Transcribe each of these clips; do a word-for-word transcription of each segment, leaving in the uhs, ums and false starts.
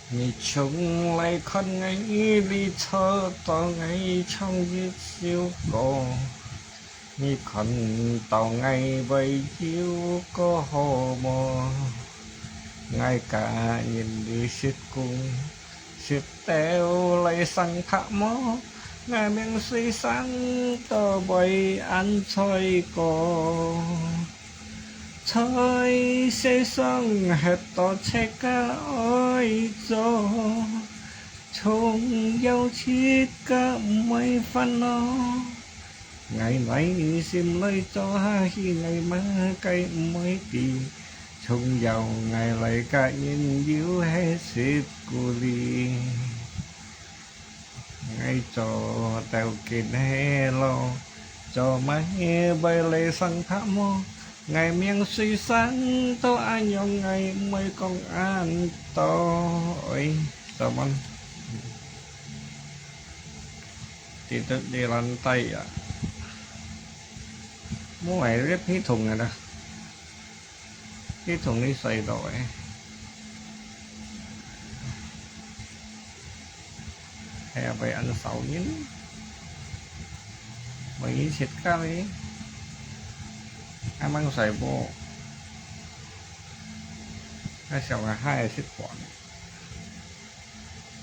你衝來看𠊎，你坐到𠊎唱一首歌。你看到𠊎會有個好無？𠊎个人有食苦，食到來生白毛，𠊎命雖生都會恁衰過。 在世上歇到自家愛做，總有自家毋會煩惱。𠊎內心內做下去，𠊎麼个毋會知，總有𠊎來个人有歇食苦哩。 𠊎做到今係老，做麼个會來生白毛？𠊎命雖生到恁樣，𠊎毋會講恁多。哎，做麼？Tidur di lantai啊？無愛，這皮痛个啦。 你同你睡到誒，係啊，會恁愁人，會人食咖哩，還吂睡無？還想啊，還係食飯。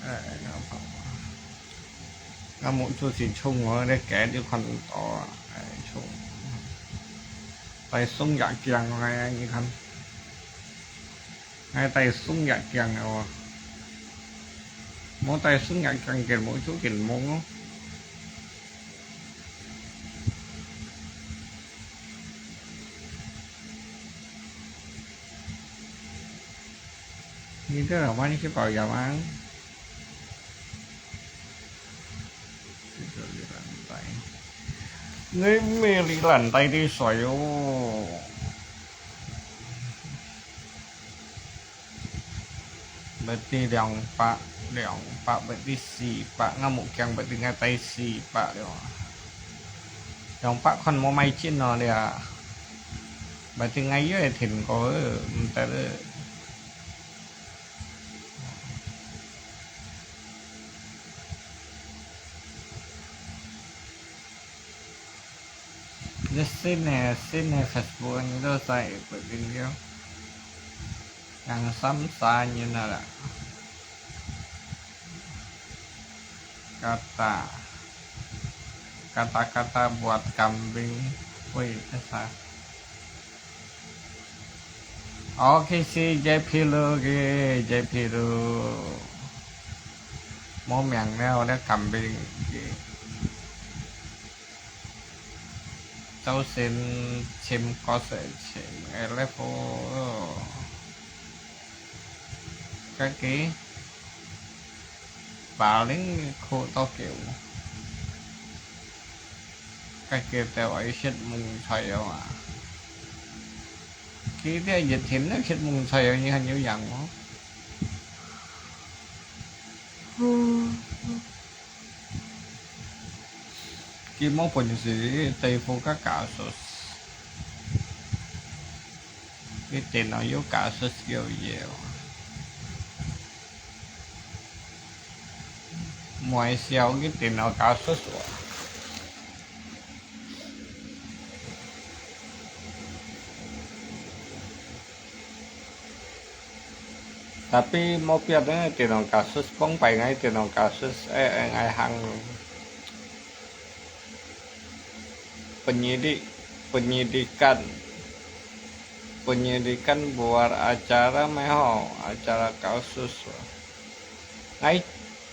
哎，𠊎無出去衝哦，這雞就看到啊，哎，衝。戴雙眼鏡，哎，你看，還戴雙眼鏡哦，無戴雙眼鏡，根本就根本哦。 你這老闆，你去保養啊？你咩哩爛呆的水哦？Berarti兩百，兩百，berarti四百，𠊎目鏡berarti𠊎戴四百了。兩百塊無買進哦，這。Berarti𠊎又會停過，毋得了。 這新个，新个Facebook你都在不停了，兩三三年了啦。Kata, kata-kata buat kambing. Wait, asa? OK，是J P Lu个，J P Lu。無名了，這kambing个。朝晨尋角色尋个level。該个，巴林苦到狗。該个都愛食蕹菜哦啊。 佢這一天都食蕹菜啊，你還有樣無？佢無本事對付个Kasus，佢電腦有Kasus有嘢哦。莫笑佢電腦Kasus哦。 Tapi無必要呢，電腦Kasus，崩壞𠊎電腦Kasus，哎，哎，𠊎行penyidik，penyidikan，penyidikan buat acara咩吼，acara Kasus。 𠊎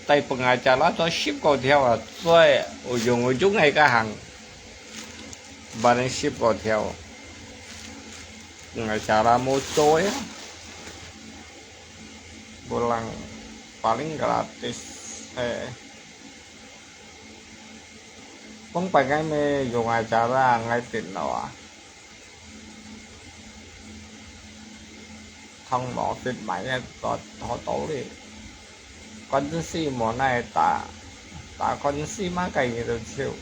戴pengacara做十個條啊，最ujung-ujung𠊎个行，barang十個條，pengacara無做呀，pulang，paling gratis，哎，崩壞𠊎咩用acara，𠊎電腦啊。 通無fit買个多，多道理。官司無奈打，打官司嘛，該日就走。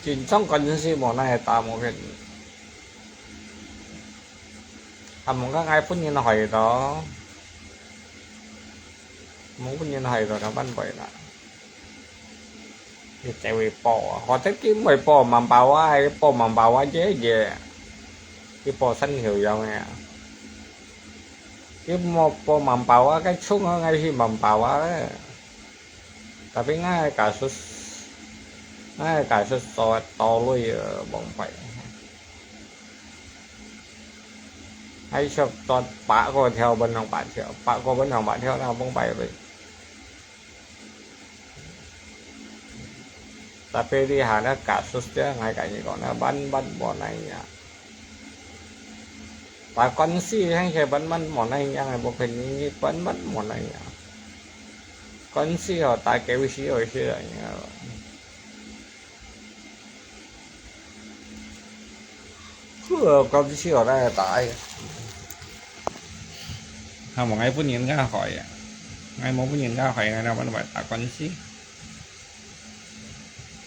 真正官司無奈打，無个。啊，毋過𠊎本人害到，無本人害到，該般會啦。佢就會報啊，或者佢毋會報Mempawah，佢報Mempawah耶耶，佢報新條樣个啊。佢無報Mempawah，該衝啊，𠊎去Mempawah咧。Tapi𠊎个kasus，𠊎个kasus做到位啊，往擺。𠊎想做百個條，分兩百條，百個分兩百條，那往擺咧。Tapi這下个kasus這，𠊎跟你講，那萬萬無奈何。打官司，還係萬萬無奈何，無騙你，萬萬無奈何。官司哦，打官司哦，係啊，你看。 好，官司哦，來打个。啊，無𠊎本人家害啊，𠊎無本人家害，𠊎哪會打官司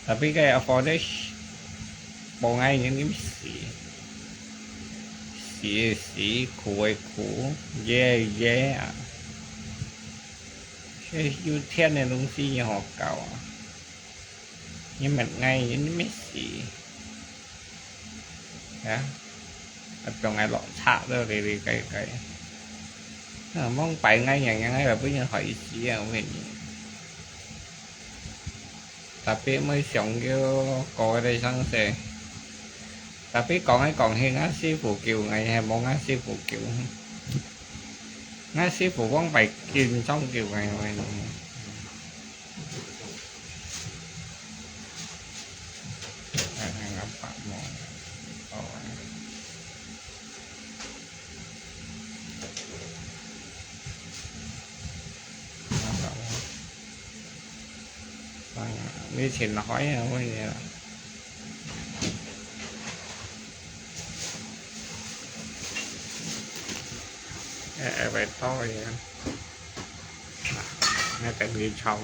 ？Tapi該阿婆咧，無愛人你死，死个死，苦个苦，耶个耶啊，這有天个東西你好搞啊！ 你乜愛，你乜死。啊？啊，放𠊎落賊了，哩哩該該。啊，往擺𠊎樣樣，𠊎又分人害死啊，𠊎跟你。Tapi乜想過个生死。Tapi講來講去，𠊎師傅救𠊎，還無𠊎師傅救。𠊎師傅往擺緊張救𠊎，𠊎跟你。 你前海啊，乜嘢啊？哎，哎，拜託呀，那等你唱。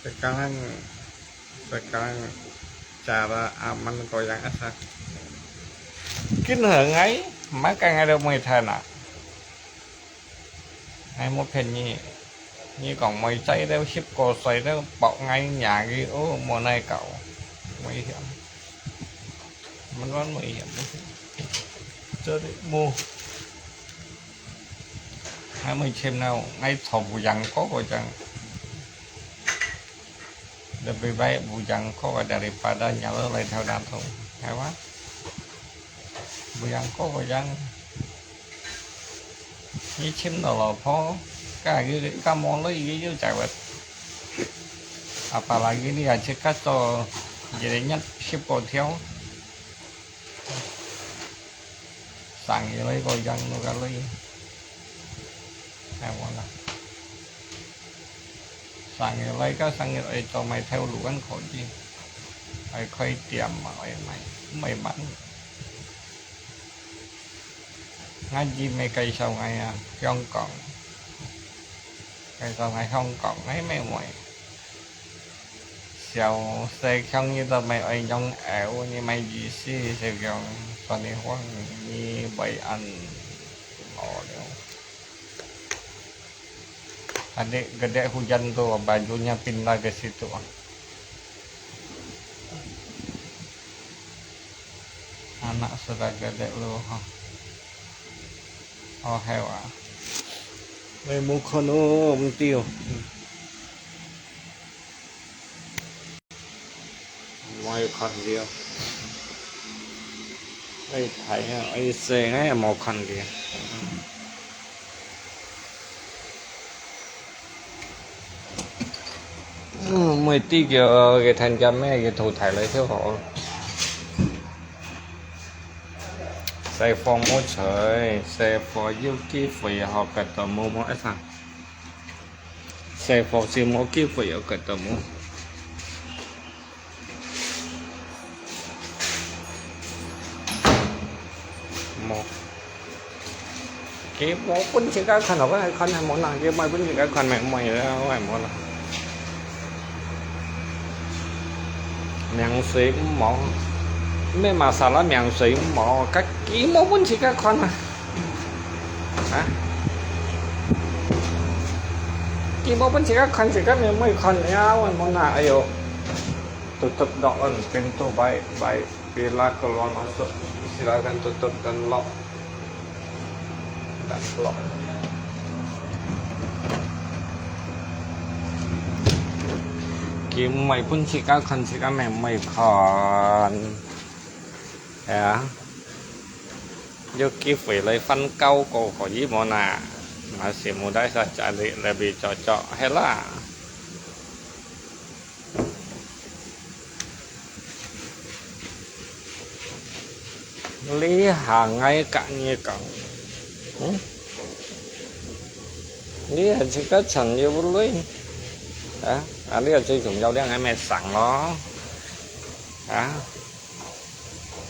Sekarang, sekarang cara aman goyang asal. Kin hơ ngai, makan ngai lo mui thana. Ngai mo phen ni, ni kong mui chai lo, sip ko soi lo, bok ngai nya gi, ô, mo nai kau. Nguy hiểm. Mình vẫn nguy hiểm. Chết đi, mu. Hai mươi chim nào, ngay thổ bù yang có của chàng. Lebih baik bù yang có daripada nyawa lai theo đàn thôi. Hay quá. Bù yang có của chàng. Ni chim đó là phó. Cái cái cái món lấy cái cái chạy vật. Apalagi ni là chiếc cắt cho. Jadi nyat ship có theo. Sang ye lai có yang nó cái lai. Hay quá là. Sang ye lai có sang ye ai cho mày theo lũ ăn khỏi gì. Ai khỏi tiệm mà ai mày, mày bán. Ngai gì mày cây sau ngai à, Hong Kong. Cây sau ngai Hong Kong, ngai mày mày. Siao se khiang ni to mai oi nyong eu ni mai yi si se khiang suan ni huang ni bai an lo liao. Adik gede hujan tu bajunya pindah ke situ. Anak sudah gede lu ha. Oh hewa. Mai mu khon um tiu. Mai khon liao. Ai thai ha, ai se ngai mo khon liao. Ừm, mười tỷ kiểu cái thành chăm mẹ cái thủ thải lại thiếu họ. Sai phong mốt trời, sai phong yêu ký phải học cật tỏ mô mô ế thằng. Sai phong sư mô ký phải học cật tỏ mô. Mô. Cái mô pun chỉ có khăn học cái khăn hay mô năng cái mày pun chỉ có khăn mày mày đó mày mô năng. 名水毋好，咩masalah名水毋好，佢，佢無分自家看啊。啊？佢無分自家看，自家妹妹看了，我問啊，哎喲，tutup doon pintu baik-baik. Bila keluar masuk, silakan tutup dan lock. 佢毋係分自家看，自家妹妹看。係啊，有機會來翻交過可以無呐？Masih muda saja lebih cocok, hela. 這下𠊎甲你講，嗯？這下自家趁有鐳，啊，啊，這下最重要，這下𠊎買上咯，啊，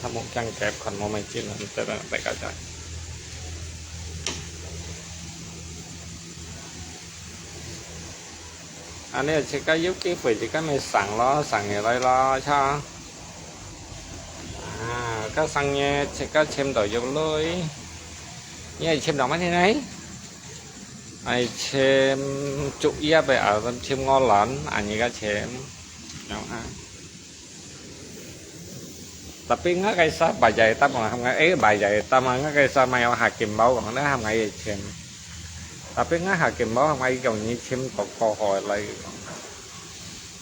他們講結婚，我們進來，對吧？大家講。 恁呢自家有機會自家買上咯，上起來咯，cha。啊，該上月自家簽到有鐳，你係簽到麼个呢？係簽竹葉个啊，簽鵝卵，恁呢个簽，有啊。 Tapi ngak kaisa bajai tam ah, ham ngai, eh, bajai tam ah, ngak kaisa mai au hakim bau kong, ne ham ngai chim. Tapi ngak hakim bau ham ngai kong ni chim kok ko hoi lai kong.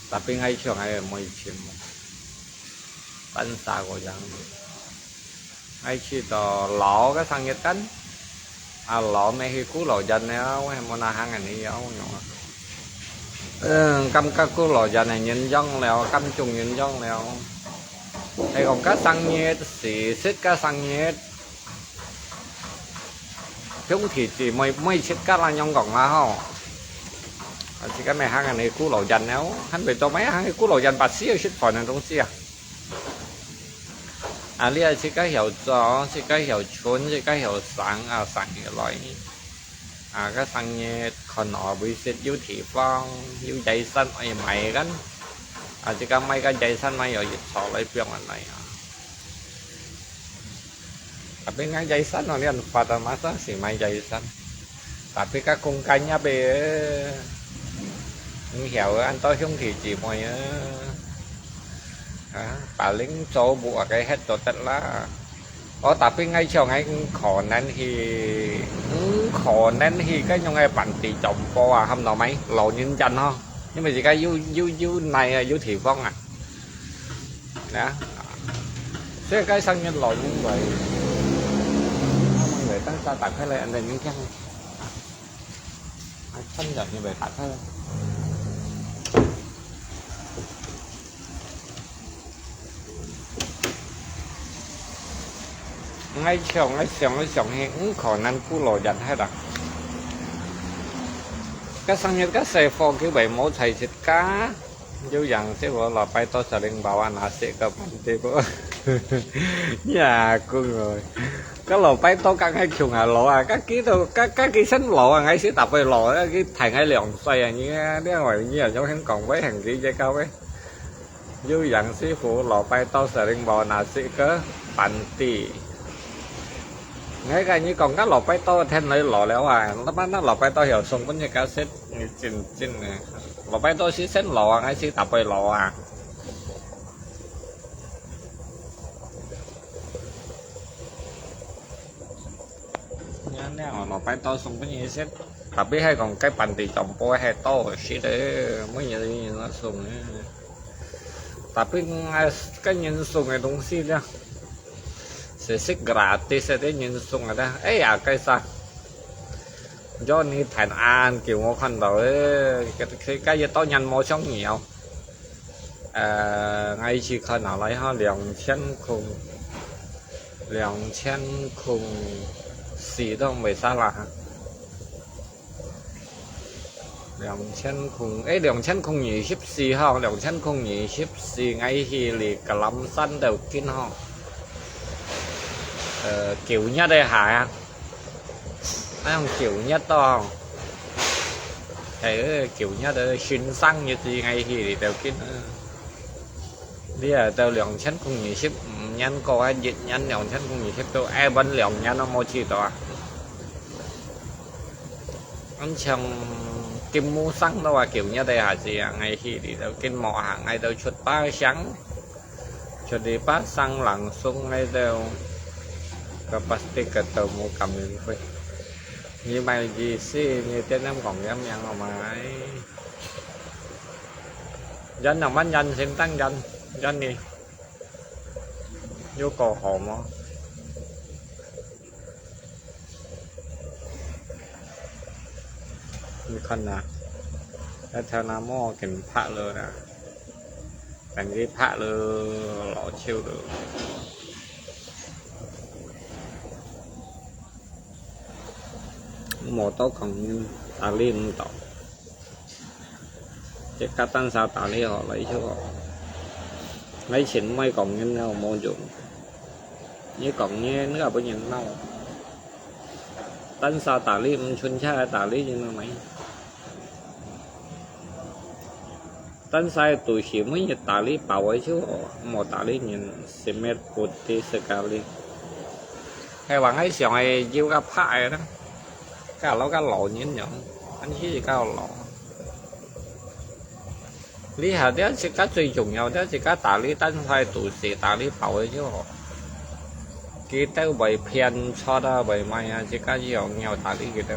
Tapi ngai chiu ngai moi chim. Tan sa ko yang. Ngai chi to lao ka sang yet kan. 啊，老咩去古老人了，我係無哪行人去了，我用啊。嗯，感覺古老人係人用了，感覺人用了。係講个生日，時時个生日，兄弟姊妹每次个人用講啦吼。啊，自家咩行人去古老人了，還未到咩行去古老人，把需要食飯个東西啊。 啊，你愛自家曉做，自家曉存，自家曉省啊，省起來。啊，个生日看哦，會識有地方，有野山愛買个。啊，自家買个野山買有一座來放下來啊。Tapi ngai野山哦，你發啊，masa係買野山。Tapi个空間也被，毋曉啊，恁多兄弟姊妹啊。 啊，paling做無个歇做得啦。哦，tapi ngai像ngai毋可能去，毋可能去个用个bản地總部啊，喊到咩？老人院吼，因為自家有，有，有哪啊，有地方啊。啊，所以該生日老人院，他們會當早打開來，恁樣影響。 啊，真正係袂打開。𠊎想，𠊎想，𠊎想去，毋可能古老人係啦。該生日該細伙佢會無在自家。 有樣式我老伯都sering bawa nasi ke panti po。你啊，講哦，該老伯都講係窮啊老啊，該佢都，該，該佢先老啊，𠊎先大伯老啊，佢大𠊎兩歲啊，你啊，你話你啊，有肯講話，肯理解到喂。有樣式我老伯都sering bawa nasi ke panti。𠊎跟你講，該老伯都天來老了啊，那麼那老伯都曉送分你个食。 你真，真个，老伯都係先老啊，還係大伯老啊？你恁樣哦，老伯都送分你食，tapi係講該bản地總部係多食个，每日人都送个。Tapi𠊎，該人送个東西呢，係食gratis个，人送个呢。哎呀，該啥？ Johnny Tan An，叫我看到，呃，佢，佢，佢一到人無像你哦。呃，𠊎去看下來哈，兩千空，兩千空四都毋會salah哈。兩千空，誒，兩千空二十四哈，兩千空二十四，𠊎去離Kelantan都近哈。呃，九月个下啊。 哎，九月到，係，九月个新生日子，𠊎去里頭見啊。你啊，到兩千空二十五年過，還一年兩千空二十都挨穩兩年都無試到啊！恁像金毛生都話九月个下子啊，𠊎去哩都金毛行，𠊎都出巴生，出去巴生langsung𠊎都个plastik个都無敢去。你買意思，你点点講點樣好買。 Yan naman, yan sintang, yan. Yan ni. Yo ko homo. 你看呐，那條那毛緊拍了啦，等佢拍了，老臭了。無到講人打理毋到。 Cakap單手打理好了以後，以前毋會講人了，無用。你講人，你也分人鬧。單手打理，毋伸手來打理，你明白？單手肚屎，每日打理飽了以後，無打理人，semut putih sekali。係話，𠊎想个有个拍个啦，甲老甲老人樣，但是甲老。 你下底自家最重要，這自家打理單塊肚屎，打理飽了就好。佢兜會騙出啊，會賣啊，自家要要打理佢兜。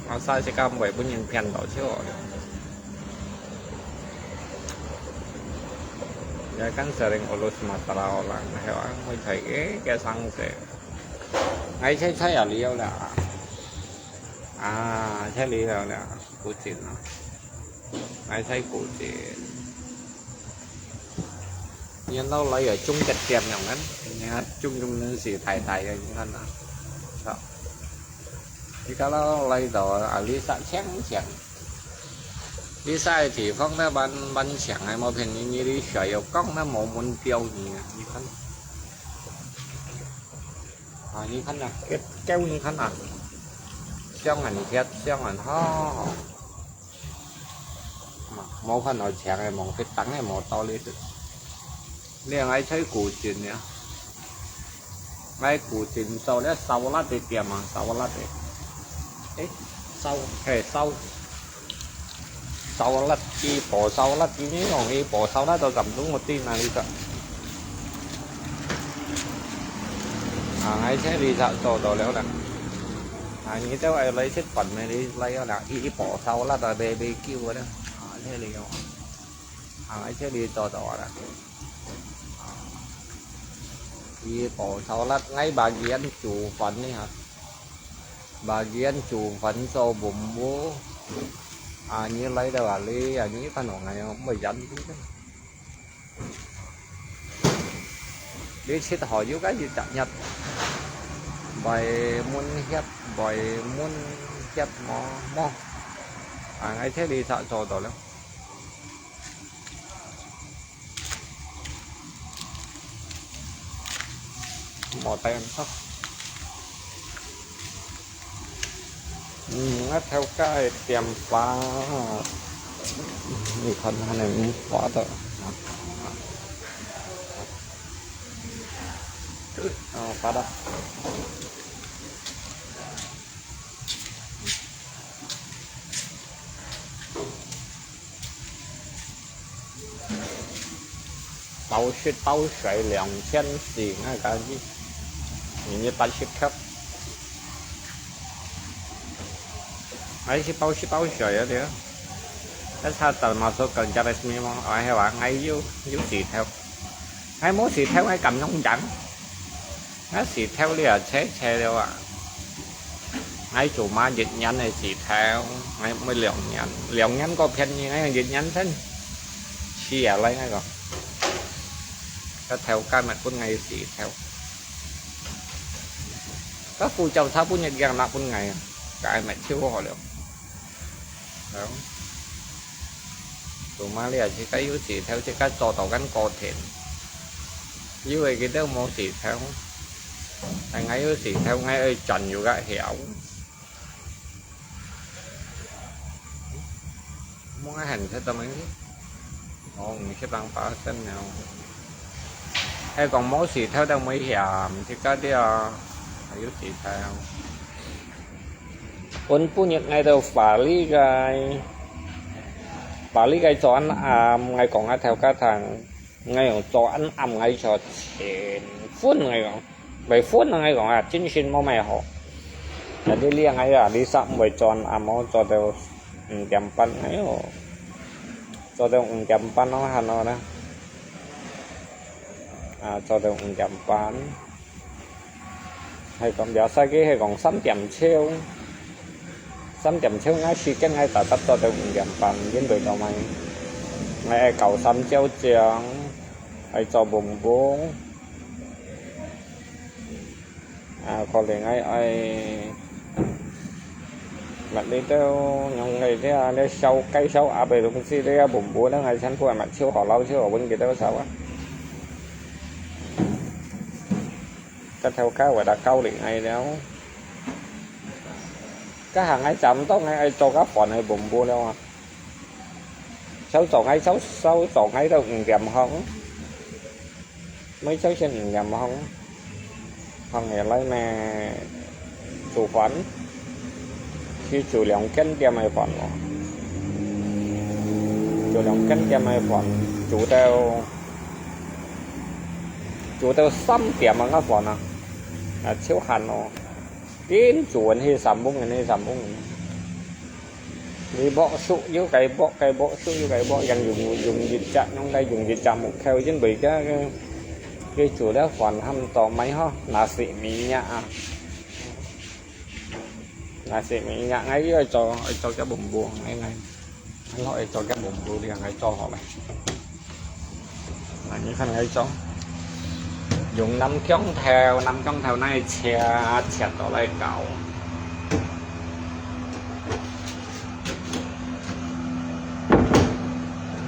啊，啥自家毋會分人騙到就好了。Ya kan sering urus masalah orang, hewan會睇个个生死。哎，猜猜啊，了了啊，啊，猜了了，不行啊。 愛在古井。你看到來个中間點樣呢？你看中間是大大个，你看呐。好。你看到來到啊，這下清清。這下个地方呢，蠻蠻清个，無騙你，你這下有講呢，無問標你啊，你看。啊，你看呐，結構你看呐，相很貼，相很好。 無看到牆个，望去等个無道理。你愛在古井呀？愛古井做了燒臘个店啊，燒臘个。誒，燒，嘿，燒，燒臘，一盤燒臘，你講一盤燒臘都敢中國地哪裡找？啊，愛在這找到了啦。 啊，你兜愛來食飯咩？你來啊啦，一盤燒臘啊，B B Q啊啦，啊，這裡哦，啊，這裡做到啊啦。啊，一盤燒臘，𠊎bagian煮飯呢哈，bagian煮飯做bumbu。啊，你來到啊，你啊，你看到𠊎哦，毋會忍。 你切好有个一隻一，會悶協，會悶協麼麼，啊，𠊎這裡就做到了。無帶人做。 嗯，𠊎頭家个電話，你看他那邊發的。哦，發了。 包食包睡兩千四，𠊎講你，你八十克。還係包食包睡啊，對啊。該他怎麼說跟家的什麼？哎，係話，𠊎有，有事頭。𠊎無事頭，𠊎敢用講？ 𠊎事頭了，切切了啊！𠊎做麼一年个事頭，𠊎毋會兩年，兩年過便宜，𠊎用一年先試下來𠊎講。該頭家乜分𠊎事頭，該副教授分一樣拿分𠊎啊，該乜超好了。 係哦。做麼个啊？自家有事頭，自家做到間過天。以為佢兜無事頭，但𠊎有事頭，𠊎愛賺有个曉。莫愛喊出到門去。哦，毋識人把聲了。𠊎講無事頭都無嫌，自家啲啊，還有事頭。本本日𠊎到巴黎个，巴黎个做恁暗，𠊎講啊頭家聽，𠊎用做恁暗，𠊎就前昏，𠊎講，未昏啊，𠊎講啊，精神無麼好。啊，你這𠊎啊，你煞毋會做恁暗哦，做到五點半，哎喲，做到五點半哦，還哦呢。 啊，做到五點半。係講biasa个係講三點鐘，三點鐘𠊎時間𠊎達達做到五點半，因為到麼个？𠊎愛搞三角形，愛做boom boom。 啊，可能𠊎愛，𠊎這兜用个這這燒雞燒鴨个東西，這boom boom，𠊎全部買燒好，老燒好分佢兜燒啊。該頭家會得教你𠊎了。該下𠊎站到𠊎愛做該飯个boom boom了啊。燒做𠊎燒，燒做𠊎到五點鐘。 每朝先五點鐘，行起來咩煮飯，去煮兩間店个飯咯。煮兩間店个飯，煮到，煮到三點啊，該飯啊，啊，超閒咯。 緊煮完去三碗，去三碗。你鑊熟又該鑊，該鑊熟又該鑊，人用，用一隻，用該用一隻木口，因為該，該，該煮了飯喊做麼个吼，nasi minyak啊。Nasi minyak，𠊎又愛做，愛做隻boom boom，𠊎，𠊎。 𠊎愛做隻boom boom，𠊎做好了。啊，你看𠊎做，用南薑頭，南薑頭拿來切，切到來搞。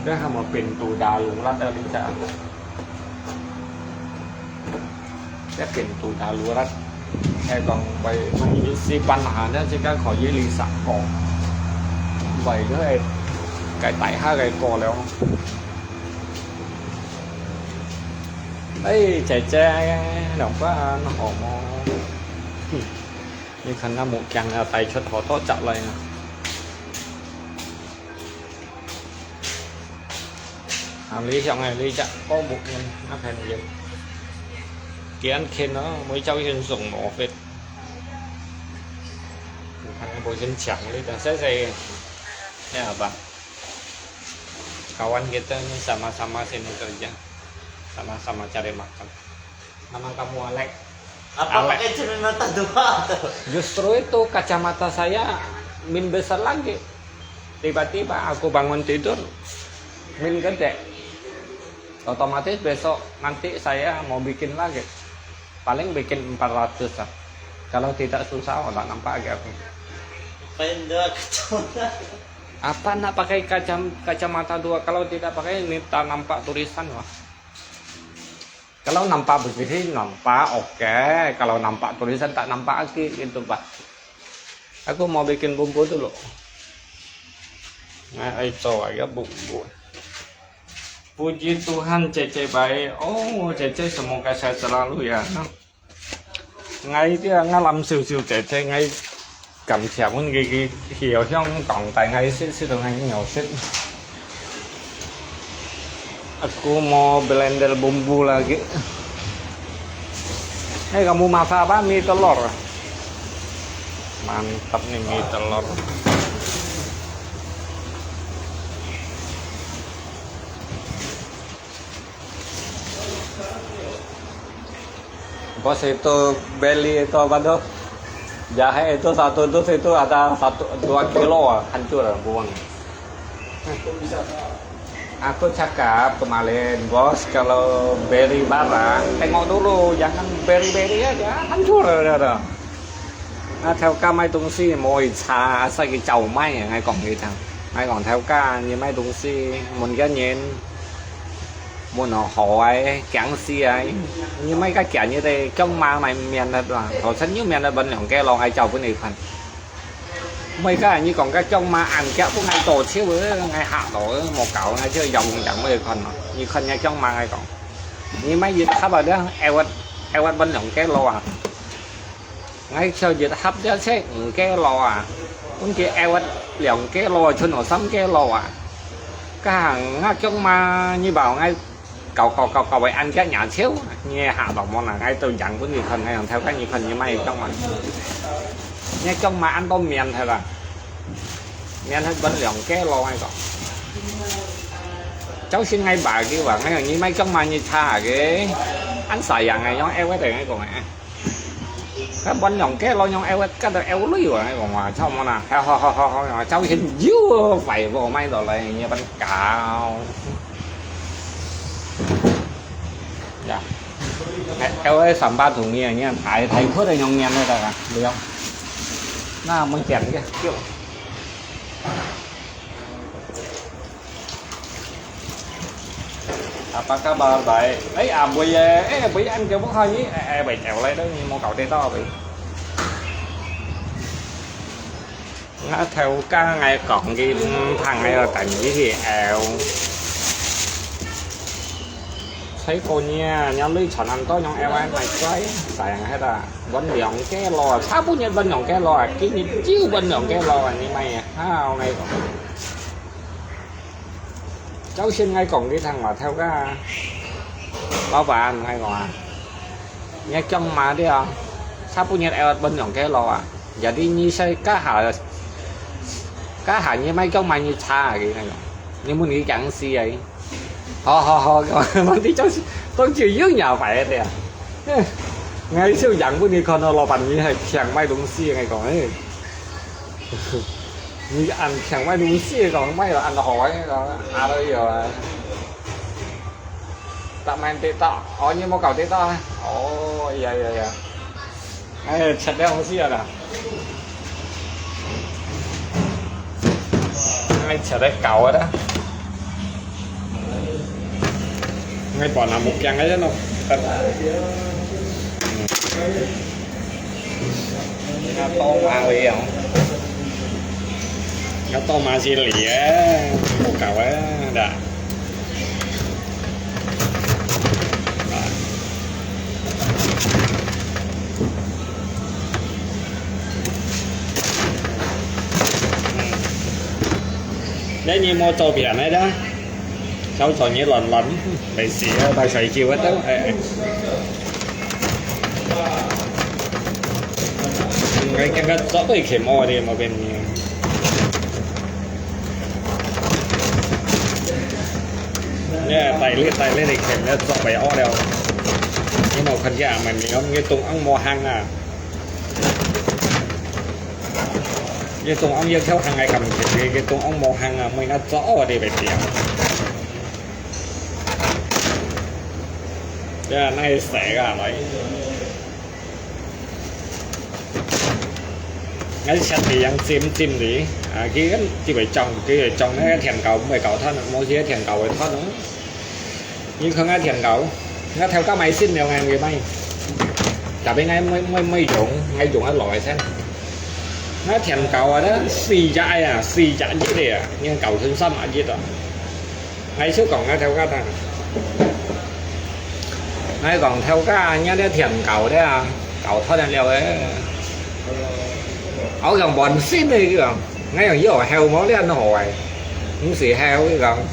這還無pintu darurat啊，你知啊？ 這pintu darurat，係講會，會一時半下，這自家可以離散過，會，該，該大下个過了。哎，姐姐，兩個人好無？你看那木匠啊，帶出好多隻來啊！ 啊，理想个，你隻，我目前啊，看有幾多錢咯，每朝先送我去。你看，無先搶，你等細細个，ya吧。Kawan kita ni sama-sama sini kerja, sama-sama cari makan. Nama kamu Alex? Apa Alex. Pakai cermin mata dua tuh? Justru itu kacamata saya min besar lagi. Tiba-tiba aku bangun tidur, min gede. Otomatis besok nanti saya mau bikin lagi. Paling bikin empat ratus lah. Kalau tidak susah, oh, tak nampak lagi aku. Pakai dua kacamata. Apa nak pakai kacam-, kacamata dua? Kalau tidak pakai, ini tak nampak tulisan, wah. Kalau nampak begini, nampak, oke. Kalau nampak tulisan, tak nampak lagi, gitu, Pak. Aku mau bikin bumbu dulu. Nah, itu aja bumbu. Puji Tuhan, Cece baik. Oh, Cece, semoga sehat selalu ya. Ngai dia ngalam siu-siu Cece, ngai 感謝阮个，个，个香港帶𠊎食，食到𠊎尿食。Aku mau blender bumbu lagi. Eh, kamu masak apa? Mie telur. Mantap nih mie telur. Bos, itu beli itu apa tuh? Jahe itu satu dus itu ada satu, dua kilo, ah, hancur, buang. Aku cakap kemarin, Bos, kalau beli barang, tengok dulu, jangan beli-beli aja, hancur, kata. 啊，頭家買東西毋會差，使佢照買，𠊎講佢聽。𠊎講頭家，你買東西，問个人，問好好个，驚死啊！你買个驚你个，薑嫲買毋免得啦，頭先又免得分兩個咯，𠊎照分你看。買个你講个薑嫲硬夾分𠊎倒手个，𠊎嚇到个，莫搞，𠊎就用用分你看咯。你看人家薑嫲，𠊎講。你買一盒啊，這愛愛愛分兩個咯啊！𠊎就一盒這才五個咯啊，分佢愛分兩個咯，剩下三個咯啊！該行啊，薑嫲，你bảo𠊎搞搞搞搞會恁隻牙籤，你下落無啦？𠊎都樣分你看，𠊎用頭跟你看，你買薑嫲，你薑嫲恁多面係啦，面係分兩個咯，𠊎講。朝晨𠊎爸佢話，𠊎講你買薑嫲你查个，恁sayang个，用愛个，𠊎講个。佢分兩個咯，用愛个，搞到愛鐳啊，𠊎講話，著無啦？好好好好好，朝晨又快活買到來，你分搞。呀，愛个三百多年，你看大大塊个用面个，大家，不用。那我們講一個，就。Apa kabar, baik? Eh, abui eh, eh, abui ăn kêu bố hơi nhí, eh, eh, bảy triệu lấy đó, nhí mua cậu tê to, abui. Ngã theo cá ngày cổng cái thằng này là tỉnh cái gì ẻo. Thấy cô nha, nhau lưới chọn ăn tối nhau ẻo ăn mày quay, sayang hết à. Vẫn lòng cái lo, sao bố nhân vẫn lòng cái lo, cái nhí chiêu vẫn lòng cái lo, nhí mày à, ha, ông này cổng. Cháu xin ngay cổng cái thằng mà theo cá bao bàn ngay cổng à. Nhớ trong mà đi à. Sao bố nhân ẻo vẫn lòng cái lo à. Giờ đi nhí sai cá hả, cá hả nhí mày trong mà nhí cha à cái này. Nhí muốn nhí chẳng gì ấy. Hò, hò, hò, cái mà đi cháu xin, tôi chịu dưỡng nhà phải thế à. Ngay siêu dáng bữa nay còn lo bàn nhí hay khiang mai đúng si ngay cổng ấy. Nhí ăn khiang mai đúng si cổng mai là ăn hỏi cổng à, rồi giờ. Tạm ăn tê to. Ồ, nhí mua cậu tê to hả? Ồ, iya, iya, iya. Ai, chặt đéo không xí à. Ai, chặt đéo cậu rồi đó. Ai, bỏ nằm một chăng ấy nó. Nó to mà lì không? Nó to mà xí lì á. Một cậu á, đã. Nếu như mua tô biển ấy đó, sáu trò nhé lòn lòn, bảy xỉ, ba xoài chiêu hết đó. Ê, ê. Cái, cái, cái, có cái khe mò đi mà bên. Nè, tay lết, tay lết thì khe nó chọc bày ó đeo. Nhưng mà khăn giả mà mình không, cái tung ống mò hăng à. Cái tung ống yếm theo hăng ai cầm khe, cái, cái tung ống mò hăng à, mình nó chọc đi bày tiệm. Cái này sẽ gà đấy. Ngay chặt thì yang chim chim đi. À, cái gắn chỉ phải trồng, cái phải trồng nó thiền cầu, mười cầu thân, mỗi khi thiền cầu phải thân nữa. Nhưng không ai thiền cầu. Nó theo các máy xin nếu ngày người may. Chả biết ngay mới, mới, mới dùng, ngay dùng nó lỗi xem. Nó thiền cầu rồi đó, xì chạy à, xì chạy như thế à. Nhưng cầu thứ sáu mà giết rồi. Ngay xíu còng ngay theo cá ta. Ngay còng theo cá nhá, để thiền cầu đấy à. Cầu thoát lên liều ấy. Áo dòng bòn xin đi chứ. Ngay dòng yóò heo máu đấy ăn hỏi. Cũng xì heo cái dòng.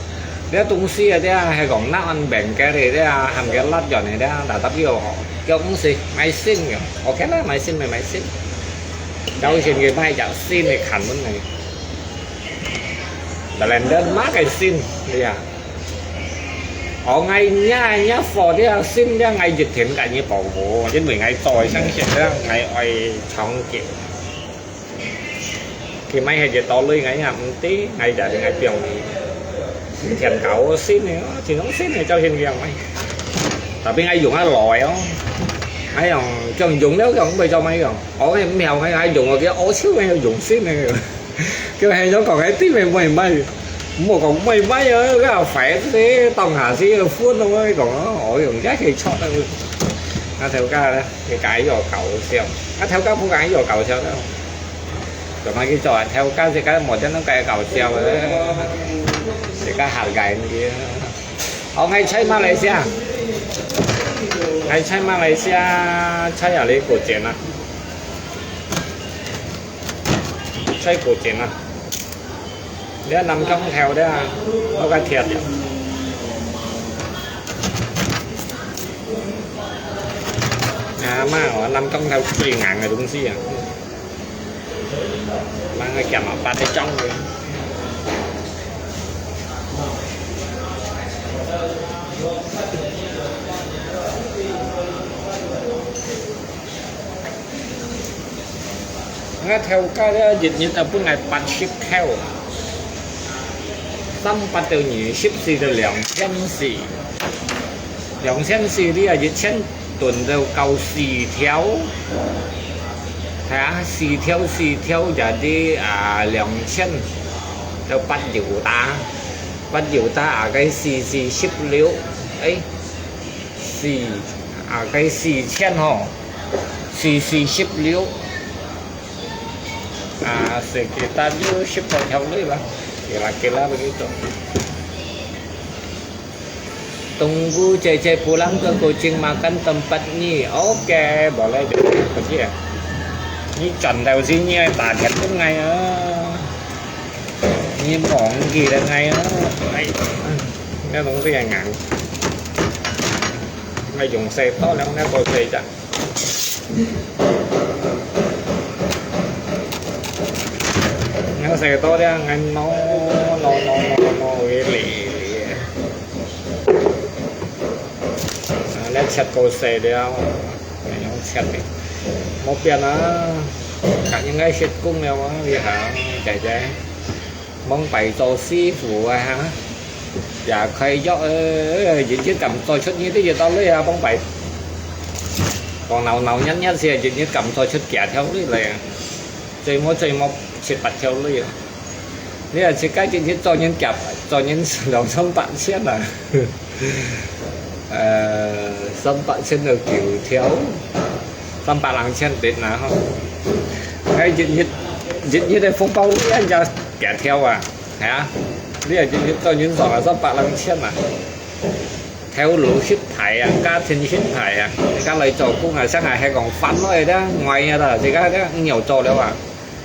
Để tung xì à, để hay còn nát ăn bèn cái thì để hàm cái lát giòn này để đã tập yêu họ. Kêu cũng xì, máy xin kìa. Ok đó, máy xin mày máy xin. Cháu xin cái máy chả xin thì khẳng vấn này. Tà lèn đơn má cái xin, ya. Ở ngay nhá, nhá phò đi, xin đi, ngay dịch thiện cả như bảo hộ, chứ mình ngay tỏi sang hiện ra, ngay oi chóng kì. Kì máy hay dịch tỏ lui ngay nhá, không tí, ngay chả đi ngay piong đi. Thiện cáo xin này, thì nó xin này cho hiện việc mày. Tapi ngay dùng á lòi ó. Ngay dòng, chọn dùng nếu dòng, bây giờ mày dòng. Ở cái mèo ngay, ngay dùng ở kia, ở xíu ngay dùng xin này. Kêu hay nó còn cái tí mày mày mày. Mua còn mày mày á, cái là phải thế, tao ngả xí, phun đâu ấy, còn nó, ôi, còn cái thì chọn đâu. Nó theo ca đó, cái cái giò cậu xem. Nó theo ca, mua cái giò cậu xem đó. Rồi mà cái trò theo ca thì cái một cái nó cái cậu xem rồi đấy. Thì cái hạt gạch này kia. Ở ngay Thái Malaysia. 還在馬來西亞，在哪裡過節啊？在過節啊？你看南港頭的啊，那個鐵的。啊媽，我南港頭最硬的東西啊！買个鹹啊，八个鐘的。 𠊎頭家咧，日日啊分𠊎八十箍，三八到二十四到兩千四，兩千四你啊一千頓到夠四條，係啊，四條四條就係啊兩千到八九打，八九打啊个四四十六，誒。 四，啊，該四千吼，四四十六，啊，四幾打六十多條鐳吧，幾啦幾啦不記得。Tunggu Cece pulang ke Kuching makan tempat ni. Oke, boleh deh. Pergi ya. Ni contoh sini ya, tak ada sungai ya. Ini mongki dengan ya. Ai, ini東西很硬。𠊎用細刀了，𠊎過細隻。𠊎細刀了，𠊎挪挪挪挪挪个哩哩。啊，𠊎切過細了，𠊎用切个，無變啊。佢應該食工了嘛，你看，姐姐。 往擺做師傅啊，哈，也可以約，呃，日日敢做出呢啲嘢到來啊，往擺。講鬧鬧熱熱些，日日敢做出幾條鐳來啊？最無最無七八條鐳啊！你啊，自家日日做人夾，做人兩三百千啊！呃，三百千就九條，三百零千跌啊，吼！該日日日日个紅包鐳啊，也幾條啊？ 係啊，你係日日做人上啊，三百零千啊，頭路失敗啊，家庭失敗啊，自家來做工啊，像係講翻來个，外啊啦，自家个毋有做了啊，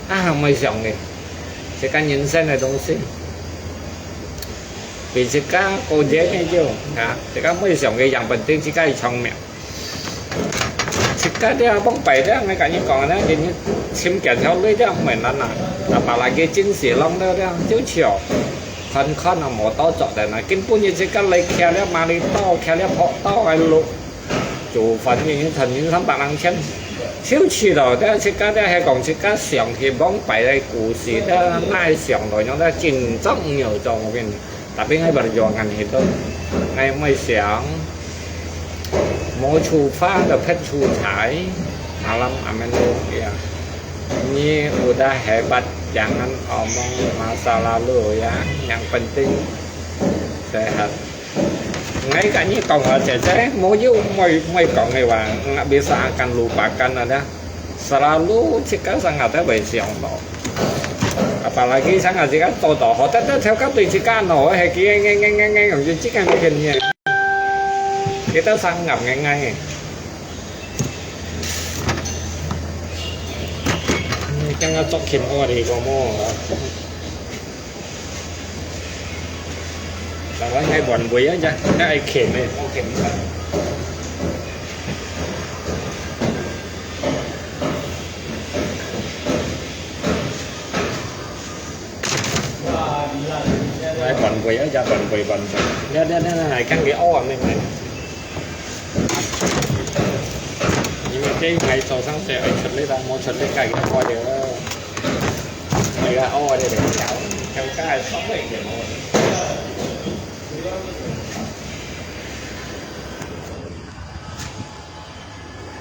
啊，毋會想个，自家人生个東西，比自家過癮个就啊，自家毋會想个，yang penting自家个聰明。 自家這往擺這，𠊎甲你講咧，人尋幾條路這毋難啊，啊，把那個真是弄到這，就像看看啊，無多做的呢。今晡日自家來徛了馬里島，徛了福島个路，做飯个人趁人三百零千，就去了。這自家這係講自家想起往擺个故事，這哪會想到樣，這真正有做面。 Tapi ngai berjuangan hidup, ngai mai siang, mau cuba dapat cucai, malam amin ya. Ini udah hebat, jangan omong masa lalu ya, yang penting sehat. Ngai kat ni kau ngah cece, mau you, mau, mau kau ngai wang, nggak bisa akan lupakan ada. Selalu自家生活都會想到。Apalagi生活自家做到好，得得頭家對自家好，係佢硬硬硬硬硬，用自家个經驗，佢都生活硬硬个。嗯，剛剛作品我哋個麼？ 但係愛換位啊，呀，該愛鉗个，無鉗个。愛換位啊，呀，換位，換位。呀，呀，呀，呀，還講佢屙啊，咩咩。因為這𠊎做生意愛出力啦，無出力，該佢屙了。 哎呀，哦，這个條，條街係出名个哦。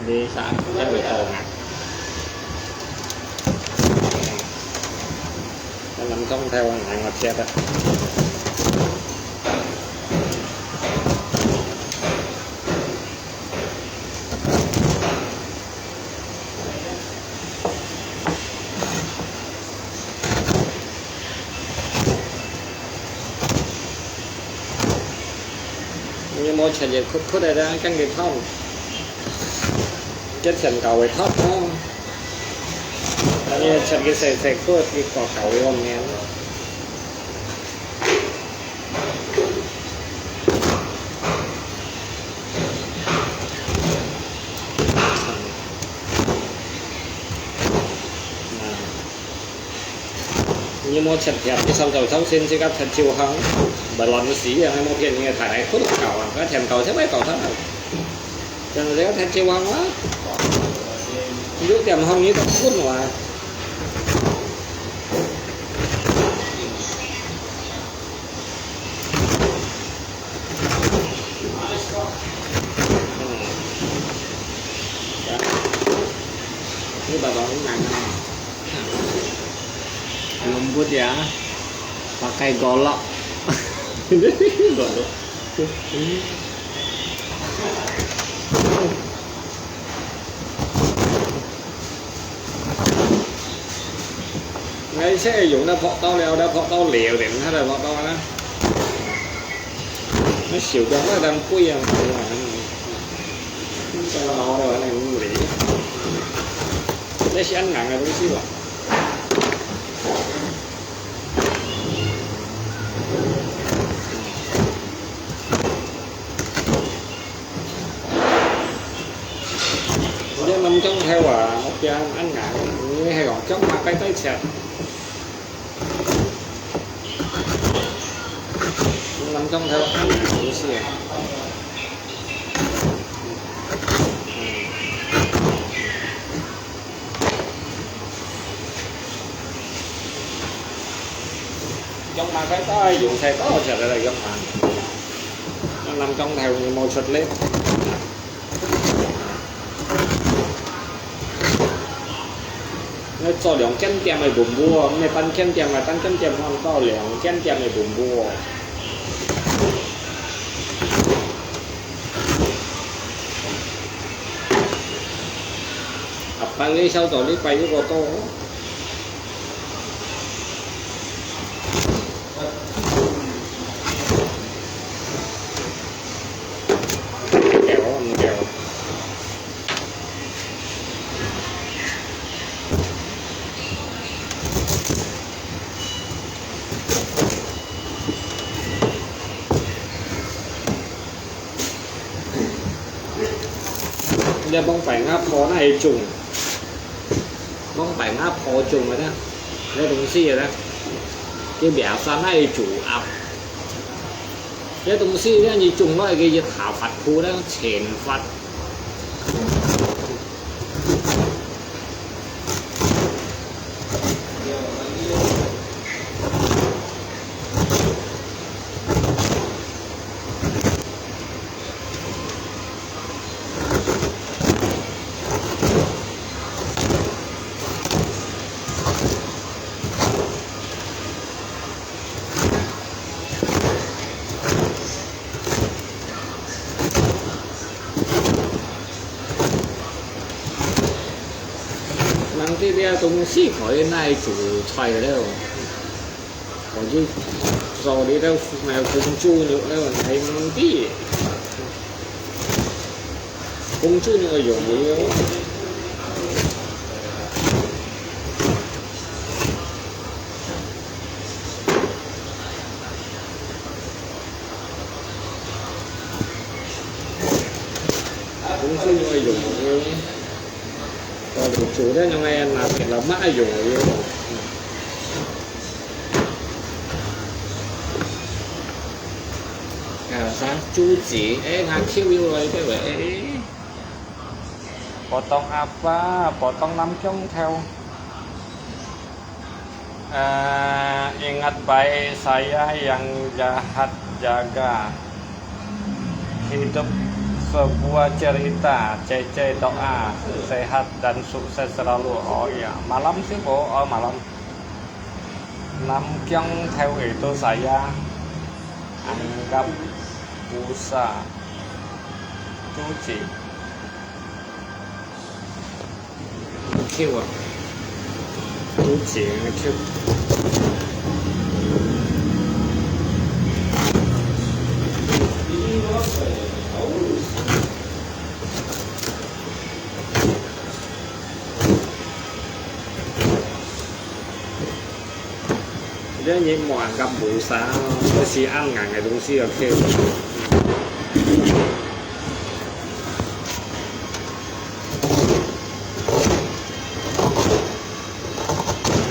你生意真係好啊！我諗中睇我眼我切啊！你莫切切塊塊个啦，驚佢燙。一層搞會透咯。但係切个細細个，一個搞會好面。你莫切片，你上早上先自家切就好，毋好亂死啊！莫騙你个，太太苦搞啊，該切搞切會搞得。 真係个，太絕望啦！有點好，你都分我。嗯。你爸爸很难啊。Lembut ya, pakai golok. Golok. Ngay sẽ dùng nó phọt tao leo, nó phọt tao leo thì nó là phọt tao đó. Nó xỉu cho nó đang quay à. Không sao, nó đâu, nó không lý. Nó sẽ ăn ngắn là đúng chứ. Yah năm trong theo à, một kia ăn ngắn, như hay còn trong mà cái tay chẹt. Năm trong theo ăn ngắn như xì. Trong mà cái tay dùng thầy có chẹt là trong mà. Năm trong theo như màu chuột lên. Nó cho 兩間店个分佈，毋係單間店啊，單間店看到兩間店个分佈。啊，拜六小組禮拜一個多。 你講擺鴨婆哪會種？講擺鴨婆種个呢？該東西个呢？佢biasa哪會種鴨？該東西呢，你種落去，佢一下發苦呢，全發。 人知這東西可以拿來煮菜了。 我就做你兜，呃，紅豬肉了，還毋知。紅豬肉个用料。紅豬肉个用料。 Kalau dicuci，用个拿鐵摎乜用个。啊，啥？豬指，誒，𠊎Q又來个喂，誒。Potong apa？Potong 南薑頭。 Eh, ingat baik saya yang jahat jaga. Hidup sebuah cerita, Cece doa, sehat dan sukses selalu. Oh iya, malam sih, Bu. Oh, malam. 南薑頭 itu saya anggap busa. Cuci. Q啊，好正啊，Q。這人無恁敢無啥，這係恁硬个東西，OK。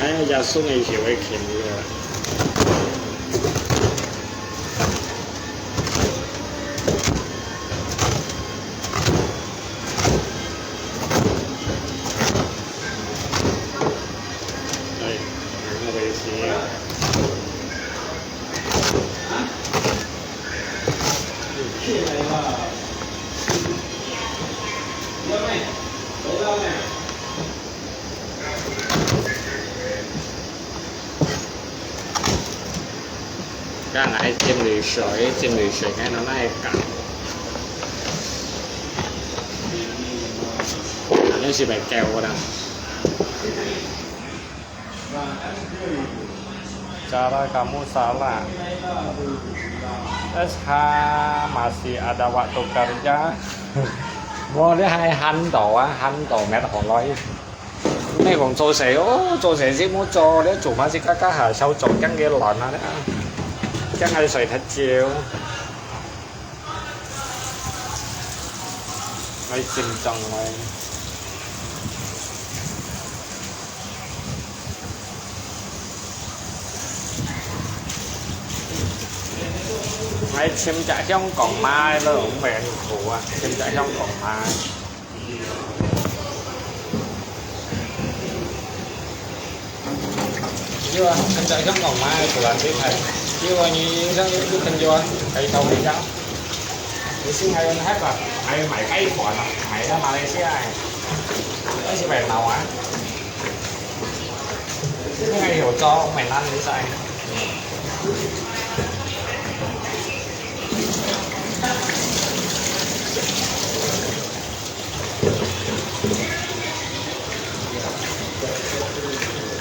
哎呀，送个時候會欠个。哎，那个是。 這𠊎浸落水，浸落水，該拿來搞。恁樣係毋係夠啦？ Cara kamu salah. Esha masih ada waktu kerja. 無，你還閒到啊，閒到乜好來。你講做事哦，做事先莫做，你做嘛係加加下少做，驚佢亂啊，你啊，驚佢睡忒朝。 𠊎浸裝來。𠊎尋隻香港媽咯，毋係恁苦啊，尋隻香港媽。 有啊，現在香港買个果然最快。有啊，你像有朋友啊，可以到我家。你先還有那个，還有買雞飯啊，買到馬來西亞个，但是買老啊。這个有做，買哪里在？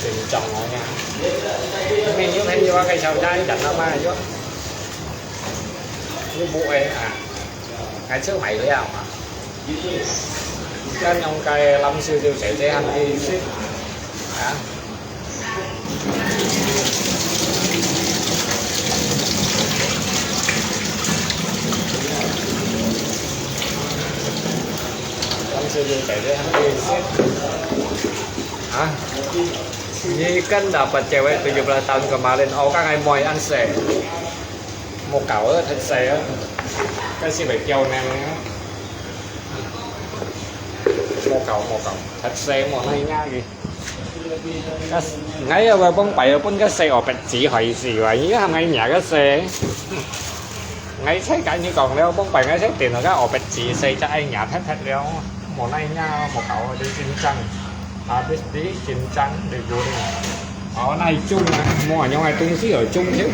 正宗个呀。你有朋友啊，介紹家人啊嘛，有。你不會啊，開車買了嘛。你看用該藍色就姐姐很意思啊。 啊，你kan dapat cewek tujuh belas tahun kemarin, oh kan ai moi answer. Mau kau eh, thật sự á. Cái gì vậy kêu nè. Mau kau, mau kau. Thật sự mau nói nhá gì. Cái, ngay ở bên bông bảy ở bên cái xe ở bên chỉ hỏi gì vậy? Nhớ hàm ngay nhà cái xe. Ngay xe cái như còn leo bông bảy ngay xe tiền rồi cái ở bên chỉ xe cho ai nhà thét thét leo. Mau nói nhá, mau kau đi chính trang. Habis đi chính trang đi guri. Ơ, nai chung à, mua những cái東西ở chung chứ.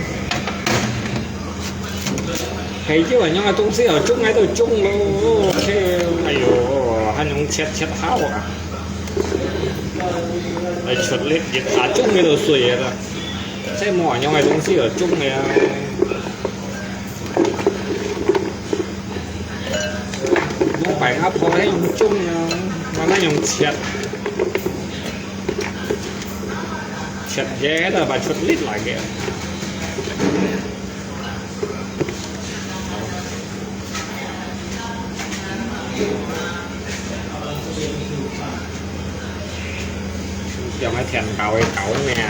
Thấy chứ, những cái東西ở chung, ngay từ chung luôn. Ok, ai dồi, ăn những chết chết hao à. Ai chuột lết, giật thả chung cái đồ sủi à. Thế mua những cái東西ở chung này à. Mua bánh áp thôi, thấy những chung à. Mà nó những chết. Chết dễ đó, bà chuột lít lại kìa. Cho nó thêm cậu, cậu nè.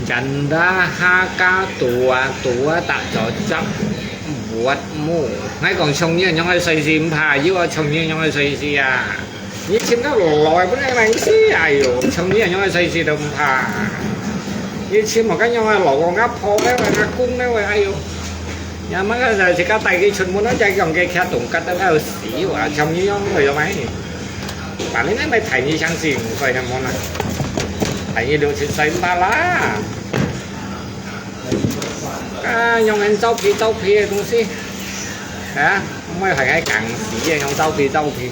Janda ha ka tua, tua tak cocok buatmu. Ngai kong chong ni nyong ai sai si mpa, yu a chong ni nyong ai sai si a. Ni chim ka loi pun ngai ngai si ayo, chong ni nyong ai sai si dong mpa. Ni chim ka nyong ai lo kong ka po ka wai ka kung ka wai ayo. Nya ma ka sai si ka tai ki chun mun a jai kong ke kya tung ka ta ka si wa, chong ni nyong ai yo mai. Bản lĩnh ấy mày thảy như sáng gì cũng vậy là món này. Thảy như được thì xoay ba lá. Cái nhông ăn rau phi, rau phi cái東西. Hả? Không phải phải ngay cẳng xí nhông rau phi, rau phi.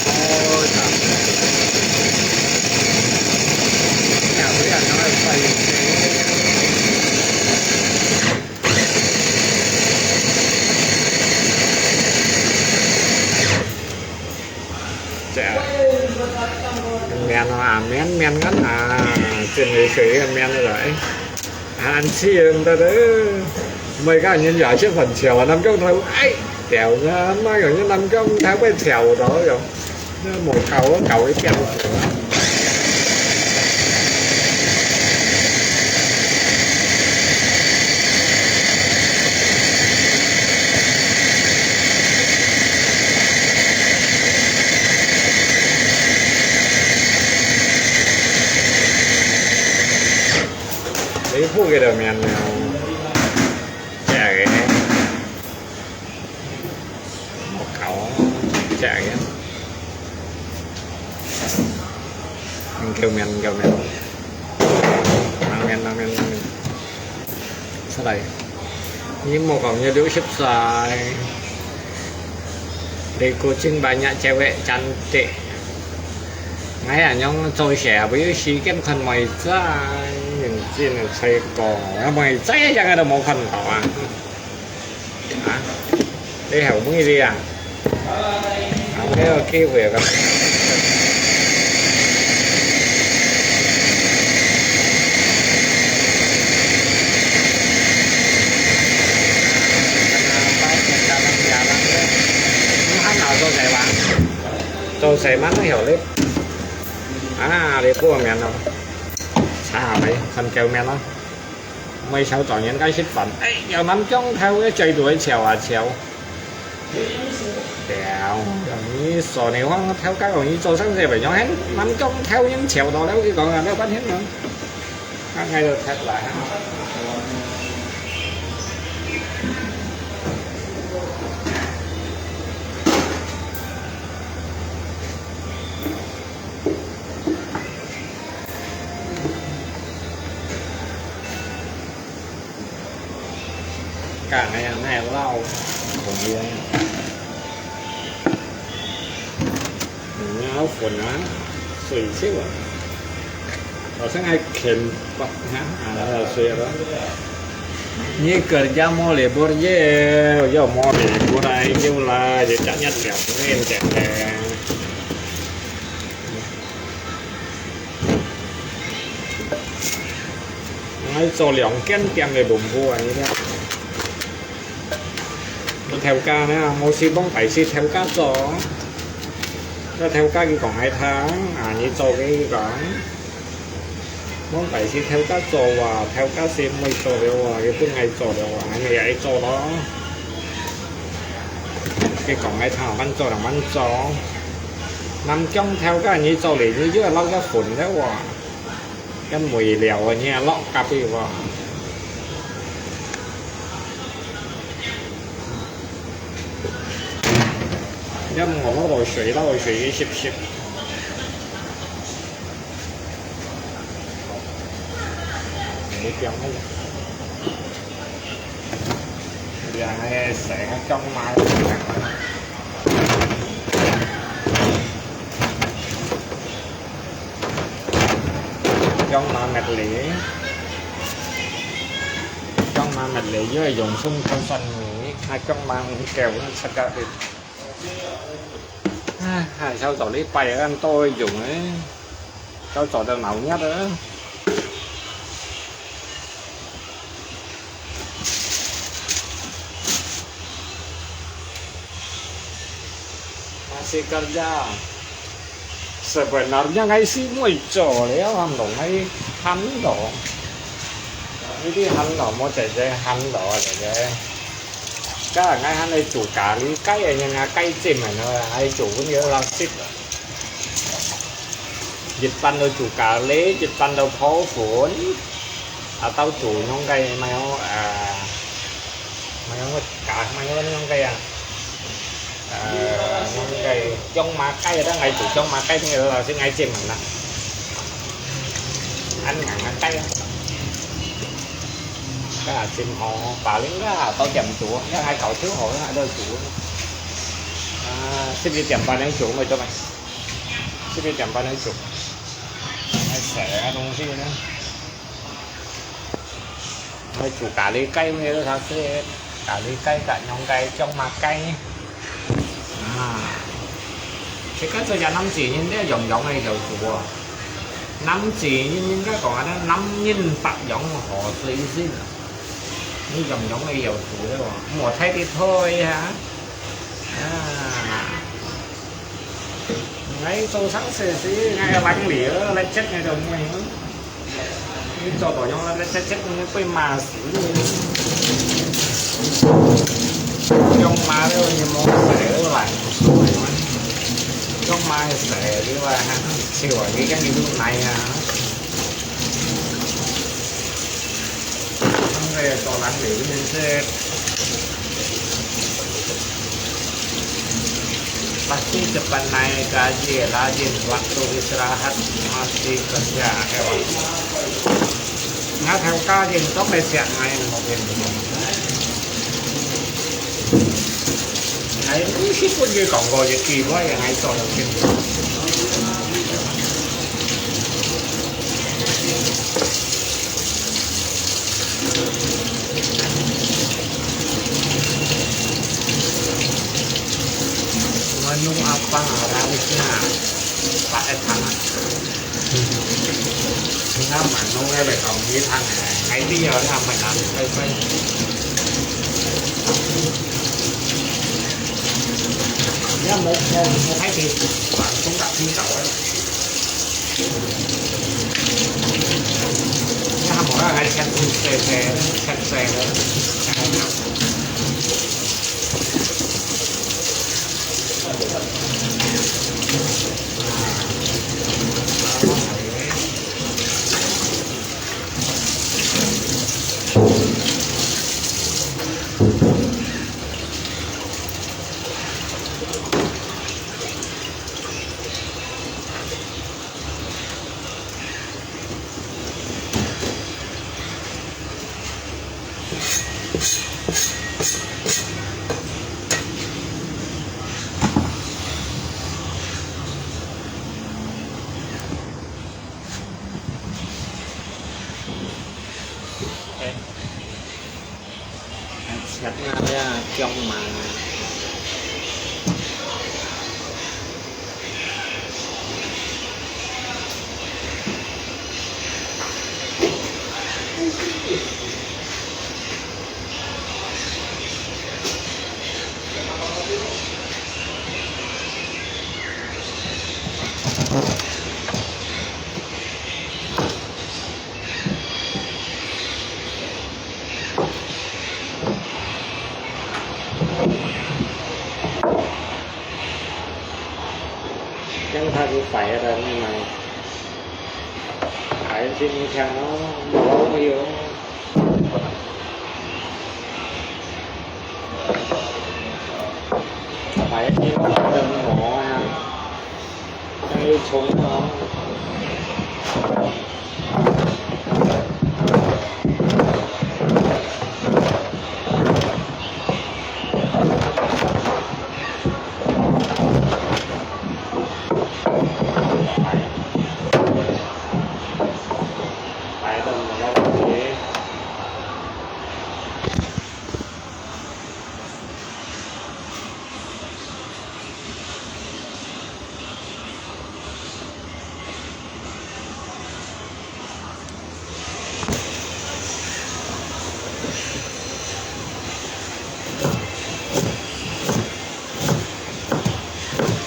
Ôi, trời. Nhà tôi ăn nó 这样，面啊，面面啊，真的是一个面了，哎，安心的了。每个人也是很巧啊，南京头，哎，掉啊，妈有人南京头会巧的哟，那么高高一点。离谱个了，面了，这个，我靠，这个，你救命，你救命，救命，救命，救命！ 出来。你莫讲你六十岁，你个真banyak cewek cantik。哎呀，恁樣做事啊，不有時間看妹仔，認真个吹過，妹仔一樣都無看到啊。啊？ 你後尾啲啊？後尾有機會啊，咁。做細蚊都有力。啊，你報名咯，查下咪，看夠名咯。 每朝早人家食飯，哎，有南京頭个制度去炒啊炒。屌，你說你看頭家容易做生意，咪用南京頭人炒到了，佢講啊，了半天啊，啊，𠊎就踢來哈。 干那样那样老恐怖。你要粉啊，水就啊，好像还肯吧，啊，还有水了。你个家莫里不耶，要莫里不来就来，就讲一两面讲的。 𠊎做兩間店个分布啊，你看。你頭家呢，無事忙大事頭家做，該頭家佢講𠊎聽，啊，你做佢講。忙大事頭家做哇，頭家先毋會做了哇，佢分𠊎做了哇，𠊎咪愛做咯。佢講𠊎聽，慢做啦，慢做。南京頭家你做了，你就愛落个粉了哇。 跟梅寮啊，你啊落咖啡哇。要我落落水，落落水去濕濕。你讲那个，两个谁还讲嘛？ Cong ma mệt lì. Cong ma mệt lì với dùng sung thân phần Mỹ. Hai cong ma cũng kèo nó sạch gạo thịt. À, hai sao tỏ lý bày ăn tôi dùng ấy. Sao tỏ tao nấu nhất á. Masih kerja. Sebenarnya ngai si muai cho liao, ham dong ngai han lo. Ini han lo, mau cai cai han lo cai cai. Ka ngai han ai chu kari kai ai ngai kai chim ai no, ai chu pun yo la sit. Dịch bệnh rồi chủ cả lễ, dịch bệnh rồi khó vốn. À, tao chủ nông cày mày không, à, mày không có cả, mày không có nông cày à? À, nông cày, trong mà cày đó, ngày chủ trong mà cày thì là xin ngày chim mà nè. Ăn ngắn ăn cày á. Cái là chim họ, bà lính đó, tao chém chủ, cái hai cậu thiếu họ, hai đôi chủ. À, xin đi chém bà nông chủ mày cho mày. Xin đi chém bà nông chủ. Mày xẻ cái东西nữa. 愛煮咖哩雞，乜有啥事？咖哩雞佮樣个醬麻雞。啊，這個做人男子人咧，樣樣个要煮哦。男子人應該講啊，男人百樣何水性啊？你樣樣个要煮个哦，莫太過推啊。啊。 𠊎做生意時，𠊎个冷料，來接𠊎就會。你做到樣來接接，你會罵死你。用罵了，你莫使了啦，用罵使了啊，笑啊，你跟你都来啊。 Sampai solat di Indonesia. Pasti cepat naik gaji, rajin waktu istirahat masih kerja, hewan. Ngat heo gaji, tok mai siap main mobil. Ai, meskipun dia kongko je kiwa yang ai tolong. Manuk apa rawisnya? Pakai tangan. Nga manuk le kau ni tangan. Ngai dia na manuk pai pai. Ya mau mau mau pai di. Langsung tak tinggal. Siap nga ya, ciong ma. 让它就白了，你买白进去看哦，没有。白进去看哦。 还有虫啊。白的，我来。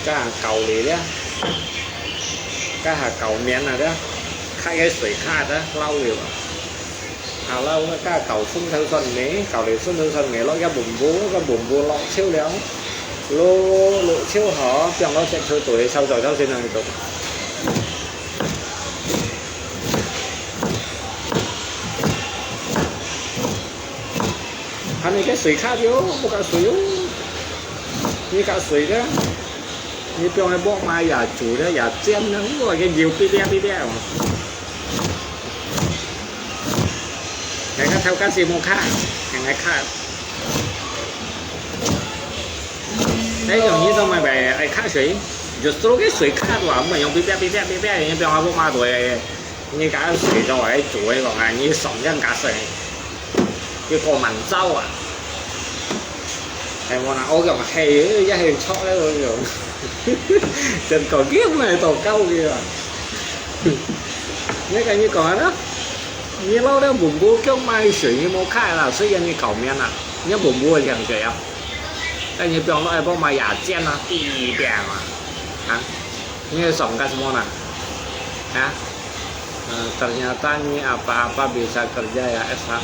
該下夠了咧，該下夠面了咧，開个水卡得撈了。好了，該下夠sun頭算尾，夠了sun頭算尾，落一碗布，該碗布落手了，落落手好，放落隻手度，收在手先能做。 還有个水卡條，不加水哦。你加水个，你放个木馬也煮了也煎了，哇，个油嗶嗶嗶嗶哦。人家頭家是木卡，人家卡。那种你怎么买？哎，卡水，就做个水卡哇，我们用嗶嗶嗶嗶嗶嗶，人家放个木马对。 你加水就係煮个講啊，你上緊加水。佢過蠻燥啊。係無啦？我講係，一係錯咧，我講。真講佢毋係多高个啊。你跟佢講啊，你老了本部叫買水，你莫開啦，雖然你搞面啊，你本部會強嘴啊，但你不用落一波買牙尖啊，地表啊，啊，你會爽幹什麼呢？啊？ Eh, ternyata ni apa-apa bisa kerja ya, Esa.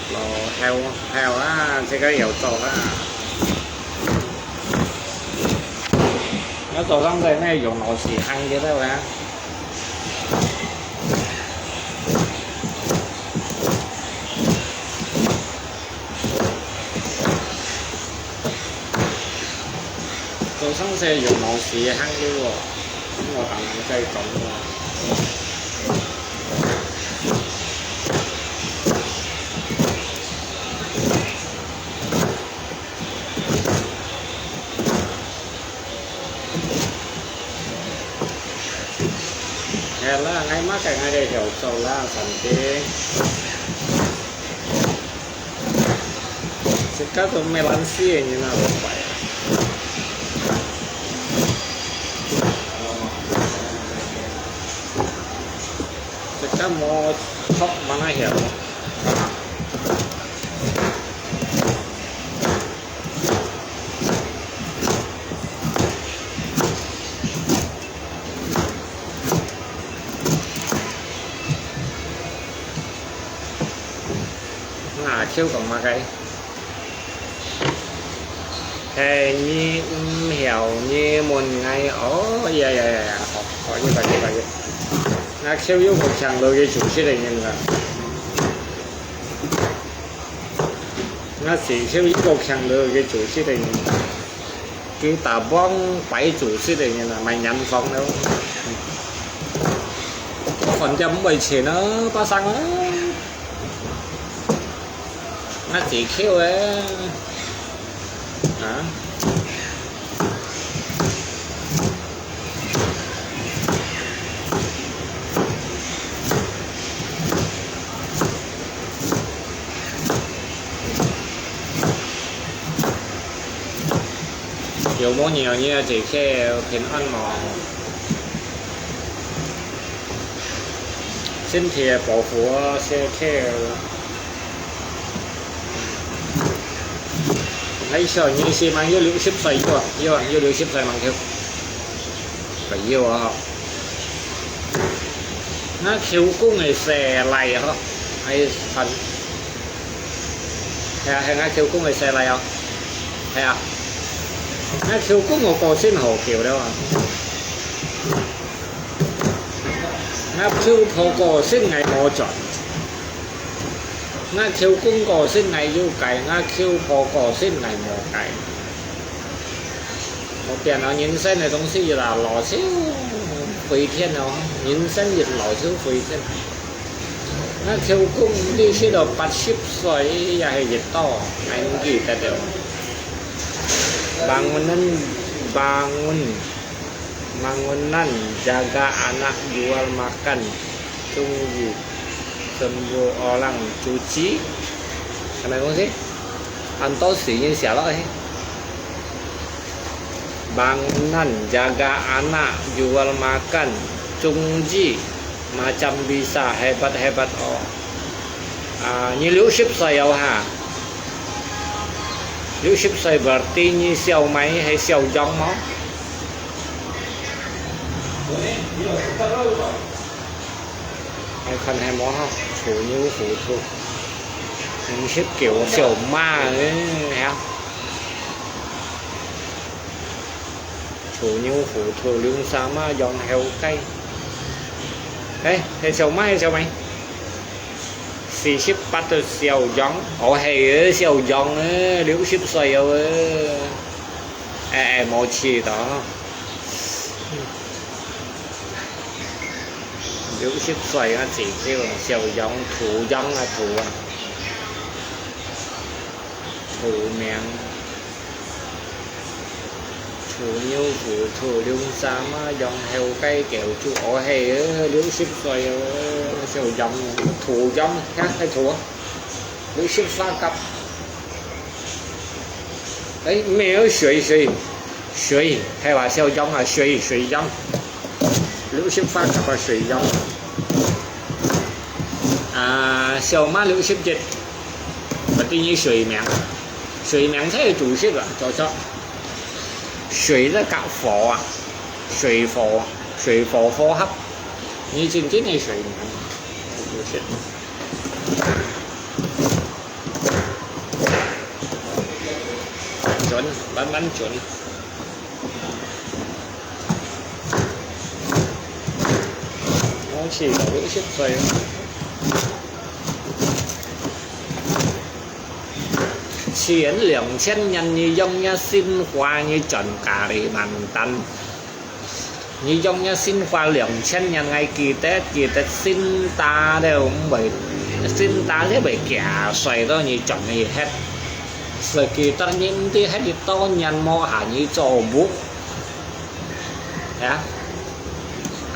Lo heo, heo ah, sekarang heo to ah. Nó tổ song dạy này dùng nó xỉ hăng chứ đâu á. Tổ song sẽ dùng nó xỉ hăng chứ bộ. Nó bằng cái cổng rồi. 係啦，𠊎嘛該𠊎个曉做啦，三姐。自家都沒人死个人啊，都快啊。自家無學嘛哪曉？ 啊，手講麼个？係你毋曉，你問𠊎。哦，呀呀呀呀，好，好，一百，一百，一百。啊，手又無強到佢做事个人啦。 啊，係，就一個強到佢做事个人，佢打幫擺做事个人啊，買洋房了。飯店毋會錢啊，巴生啊。啊，係，Q欸。啊？ 有無你有你个姐姐平安無？身體个保護啊，姐姐。還小，你是滿有六十歲有啊？有啊，有六十歲滿有。 朋友啊，𠊎舅公个細倈吼，還係，係啊，係𠊎舅公个細倈哦，係啊，𠊎舅公个過身好久了啊，𠊎舅婆過身𠊎無轉。 𠊎舅公過身𠊎有解，𠊎舅婆過身𠊎無解。無變啊，人生个東西啦，老就飛天咯，人生一老就飛天。𠊎舅公一直到八十歲也係一到，𠊎毋記得了。Bangunan, bangun, bangunan, jaga anak, jual makan, 中医，全部orang cuci，係咪東西？恁多時間寫落去。Bangunan, jaga anak, jual makan, 中医，macam bisa，hebat-hebat哦。啊，你六十歲了哈？六十歲berarti你小妹還小樣哦？ 𠊎看係無吼，土牛糊塗，五十九小媽，哎呀，土牛糊塗，兩三媽養後街。哎，係小媽，係小妹？四十八个小樣，哦，係个小樣，哎，六十歲了，哎，哎，無事的。 六十歲啊，自己小樣，土樣啊，土啊，土名，土牛糊塗，兩三媽養後街狗豬，哦，係啊，六十歲啊，小樣，土樣，哈，係土啊。綠色花甲。哎，沒有水，水，水，係話小羊啊，水，水羊。綠色花甲啊，水羊。啊，小馬綠色節，不等於水名。水名才係主色啊，做錯。水个甲火啊，水火，水火火合，你真正係水名，主色。 轉，慢慢轉。好似有一些水。前兩千年你用个新花，你轉價你萬單。 你用个新花兩千年，𠊎記得，記得新打了毋會，新打了會假衰咯，你轉去核。實記得你毋知核幾多年無下你做屋。呀？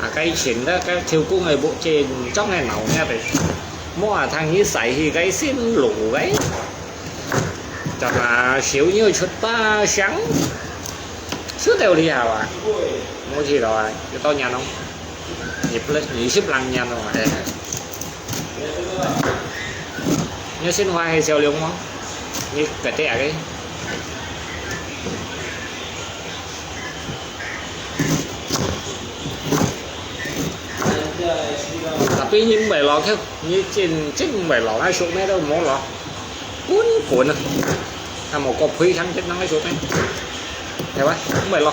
啊，該前个，該舅公个屋，真正个鬧熱个，無下通你徙去該新路个。 怎麼小牛出大象？是道理好啊，我知道啊，有多年咯，二十，二十零年咯，哎。你新花係小龍嗎？你个爹个？ Tapi你毋會落去，你真，真毋會落，該手尾都無落。滾滾啊！還無個賠償，真正該手尾，係吧？毋會落。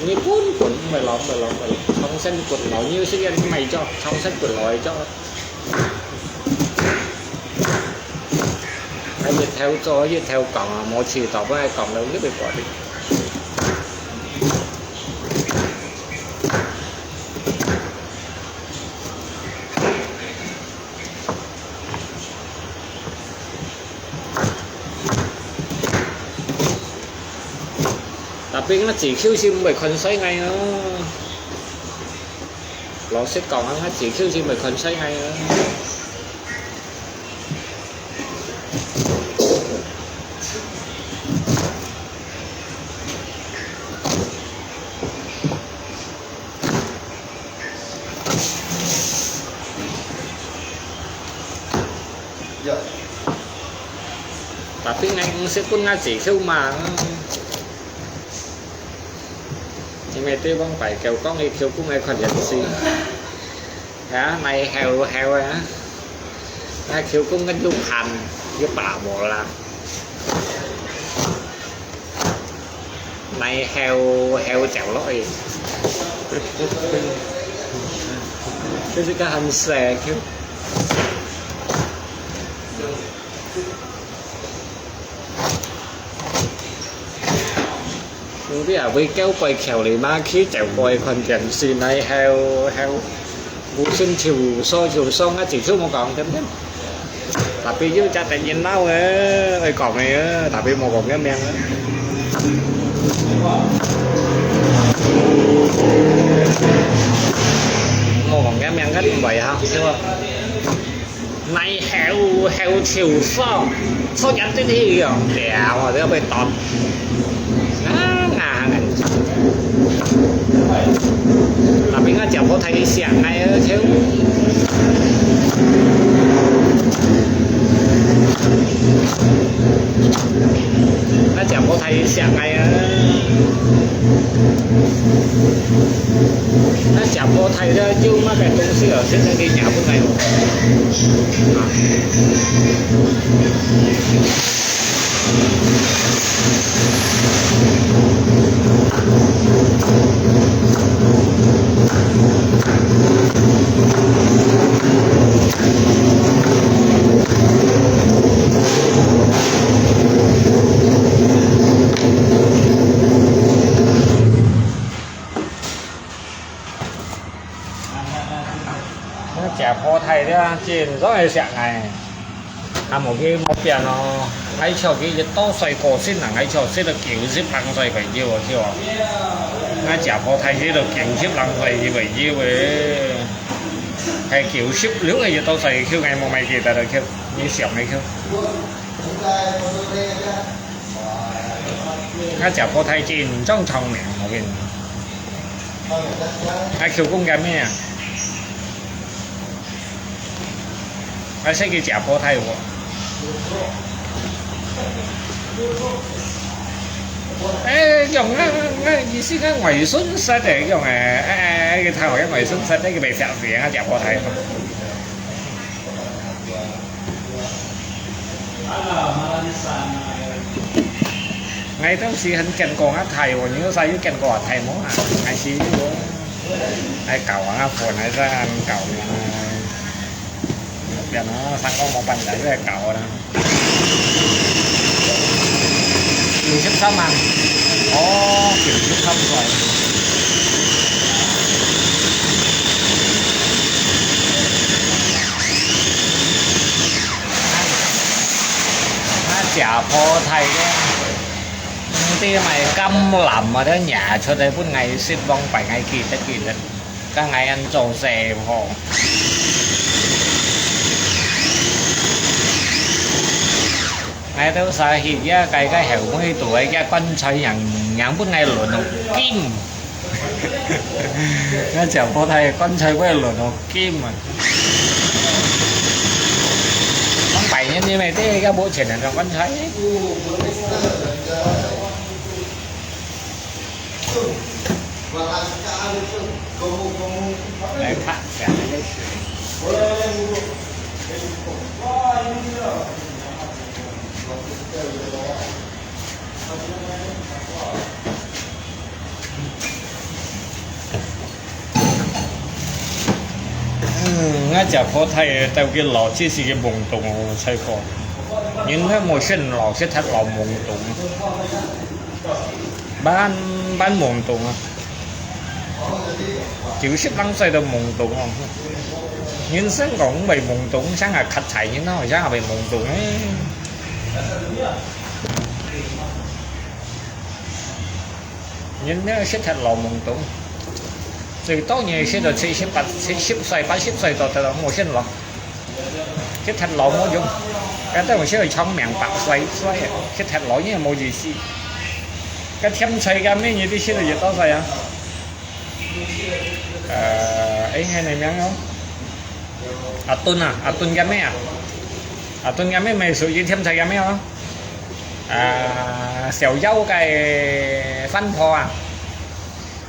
你滾滾，毋會落，毋會落，毋會落。重新滾落，你有時間你買咗，重新滾落去咗。 啊，日頭做，日頭講啊，無試到，本來講到你會掛的。Tapi𠊎姊舅係毋會看衰𠊎啊。 老實講啊，𠊎姊舅係毋會看衰𠊎啊。Tapi𠊎毋識分𠊎姊舅嘛。 因為對方擺狗講佢舅公愛看電視，啊，來吼吼啊，啊舅公跟又看又把無啦，來吼吼走落去，這是個很衰的舅。 你啊，會狗背翹你嘛，去走過去看電視，來吼吼，無信就說就說，啊，至少無講，對不對？Tapi有隻等人鬧誒，愛講誒，tapi無講个名誒。無講个名，肯定毋會哈，對無？ 來吼吼就爽，爽人真係用掉啊，這個被打。啊，啊，啊。Tapi𠊎姐婆太惜𠊎啊，就。𠊎姐婆太惜𠊎啊。𠊎姐婆太了，有麼个東西哦，先生你拿分𠊎哦。 𠊎姐婆太了，真正係惜𠊎。啊，無佢無變哦。𠊎笑佢一多歲過身啊，𠊎笑死到九十零歲佢有哦，笑哦。𠊎姐婆太死到九十零歲佢會有誒。係九十六个月到歲个，𠊎無買幾多个，你想个。啊，食泡菜真正聰明，𠊎跟你講。啊，舅公个咩啊？啊，識去食泡菜無？ 誒，用啊，啊，意思講外孫媳誒，用誒，誒，誒，佢頭个外孫媳誒，佢袂食飯啊，食泡菜。𠊎當時很見過啊，大人有時有見過啊，大人啊，還是有，還搞啊，飯還是很搞啊。 變啊，三個冇半日就係九啦。九十三萬。哦，九十三歲。啊，食泡菜个，毋知買橄欖啊，都拿出來分𠊎食，往擺𠊎記得記得。 該𠊎恁做事吼。𠊎都使去呀，該个後尾肚个該棺材樣樣分𠊎輪到金。𠊎食泡菜棺材會輪到金啊！講百年你咪得，也無錢人裝棺材。 來看一下。嗯，𠊎食泡菜到佢老，只係佢懵懂哦，菜乾。人佢無算老，係忒老懵懂。 蠻，蠻懵懂啊。九十零歲都懵懂哦。人生講毋會懵懂，像係較大人咯，像係會懵懂誒。人呢，識忒老懵懂，最多人識到七十八、七十歲、八十歲都得到無算老。 佢忒老無用，該等有些會長命百歲歲，佢忒老也無意思。該甜菜个咩，你都食到幾多歲啊？呃，誒，係你名哦？阿敦啊，阿敦个咩啊？阿敦个咩，乜屬於甜菜个咩哦？啊，小夭个番婆啊。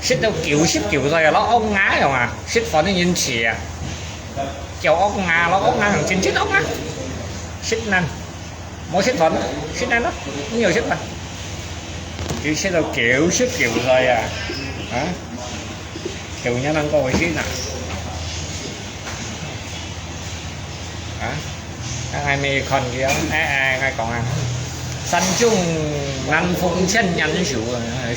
食到九十九歲啊，老惡牙樣啊，食飯个人遲啊，叫惡牙，老惡牙，真正惡牙，食難，無食飯，食難咯，毋要食飯。佢食到九十九歲啊，啊，九年能夠會食啊？ 啊，該還沒看見哦。哎，哎，𠊎講啊，山中難逢千年樹，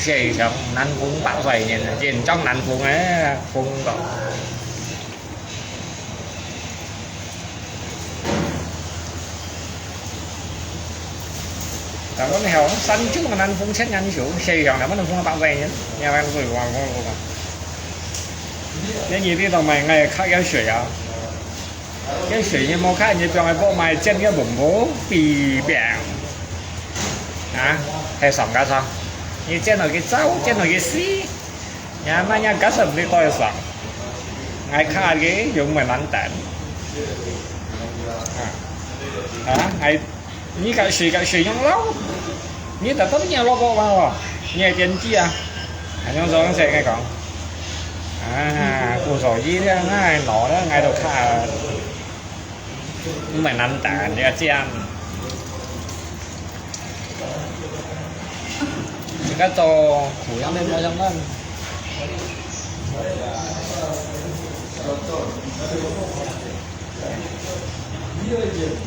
世上難逢百歲人，真正難逢誒，逢到。但係你講山中難逢千年樹，世上哪能逢百歲人？你還會講講講？你你這種買，𠊎客要水啊。 該水你無看，你放个泡賣煎个紅紅，比餅。啊，係上个上。你煎到佢燥，煎到佢死，你還慢慢加上你多少？𠊎客个用毋難等。啊，啊，𠊎 你个水个水用老，你得到你老婆嘛咯，你个年紀啊，還用這樣子來講，啊，故所以咧，𠊎老了，𠊎都較毋會難打，你要這樣。自家做苦樣个，無相干。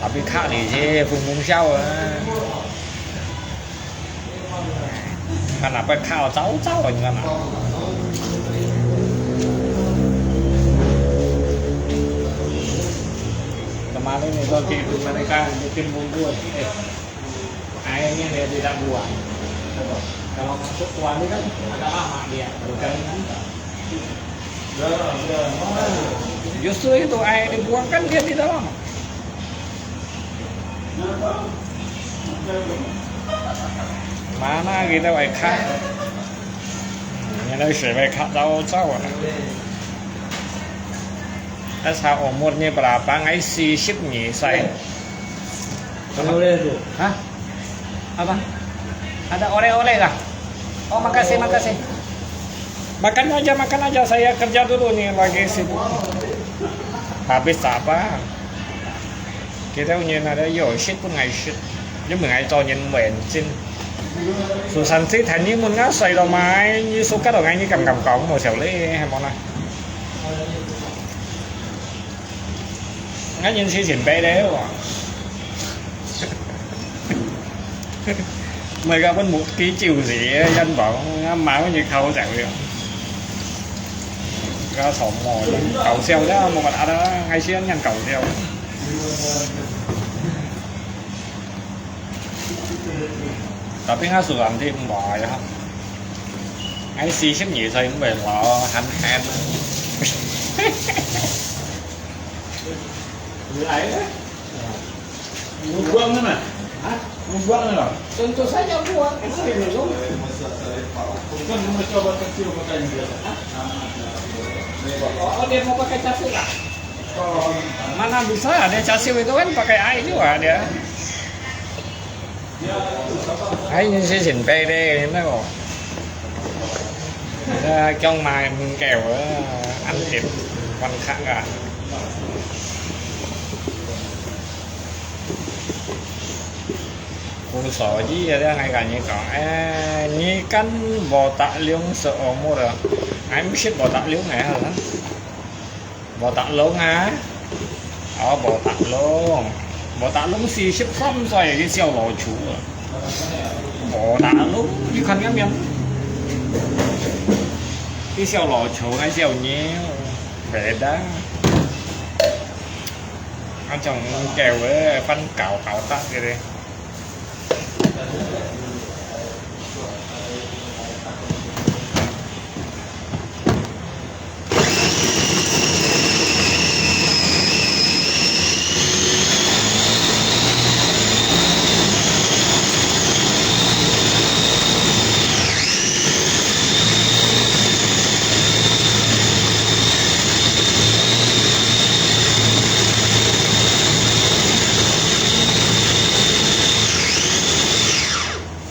Tapi客你係風風笑啊。看哪會客燥燥啊，你看哪。Kemarin itu di mereka bikin bumbu, eh, airnya dia tidak buang. Kalau masuk kuali kan agak lama dia, bukan. 有時都愛你buangkan dia di dalam. Mana kita ai cut? Ini dah sudah cut tahu tahu. Asa umurnya berapa? Ngai 四十二歲。Ano ulit ito? Ha? Apa? Ada oleh-oleh kah? Oh, makasih, makasih. Makan aja, makan aja. Saya kerja dulu nih, lagi sibuk. Habis apa? Kita punya ada yo shit pun ngai shit. Dia mengai tau nyen wen chin. Susah sih tadi mun ngai sai lo mai, ni suka lo ngai ni kam kam kong mo siau le, hai mo na. Ngai nyen si sin pe le wa. Mày gặp con một ký triệu gì á, dân bảo ngã máu như khâu chạy vậy. Có sống mồi, cậu siêu đó, một bạn đó, ngay xưa nhăn cậu siêu. Tapi ngã sửa làm gì cũng bảo vậy hả? Ngay xì xếp nhị thôi cũng về lo, hẳn hèn. Người ấy á. Muốn buang mana? Hah? Mau buang mana? Tentu saja buang. Emang dia belum? Bukan, mau coba kecil pakai dia. Hah? Oh, dia mau pakai casu lah. Mana bisa, dia casu itu kan pakai air juga dia. Ai, ini si sin pe de, na ko. Dah kiong mai mun kèo, ăn tip quan kháng à. Cú sò ji ya, ngai ka ni kong, eh, ni kan botak liung seumur ya. Ai, mesti botak liung ya, ha. Botak lông à? Ơ, botak lông. Botak lông 四十三歲，佢小老鼠啊。Botak lông，你看佢面。佢小老鼠，佢小鳥，beda。啊，種狗仔，分狗狗得个咧。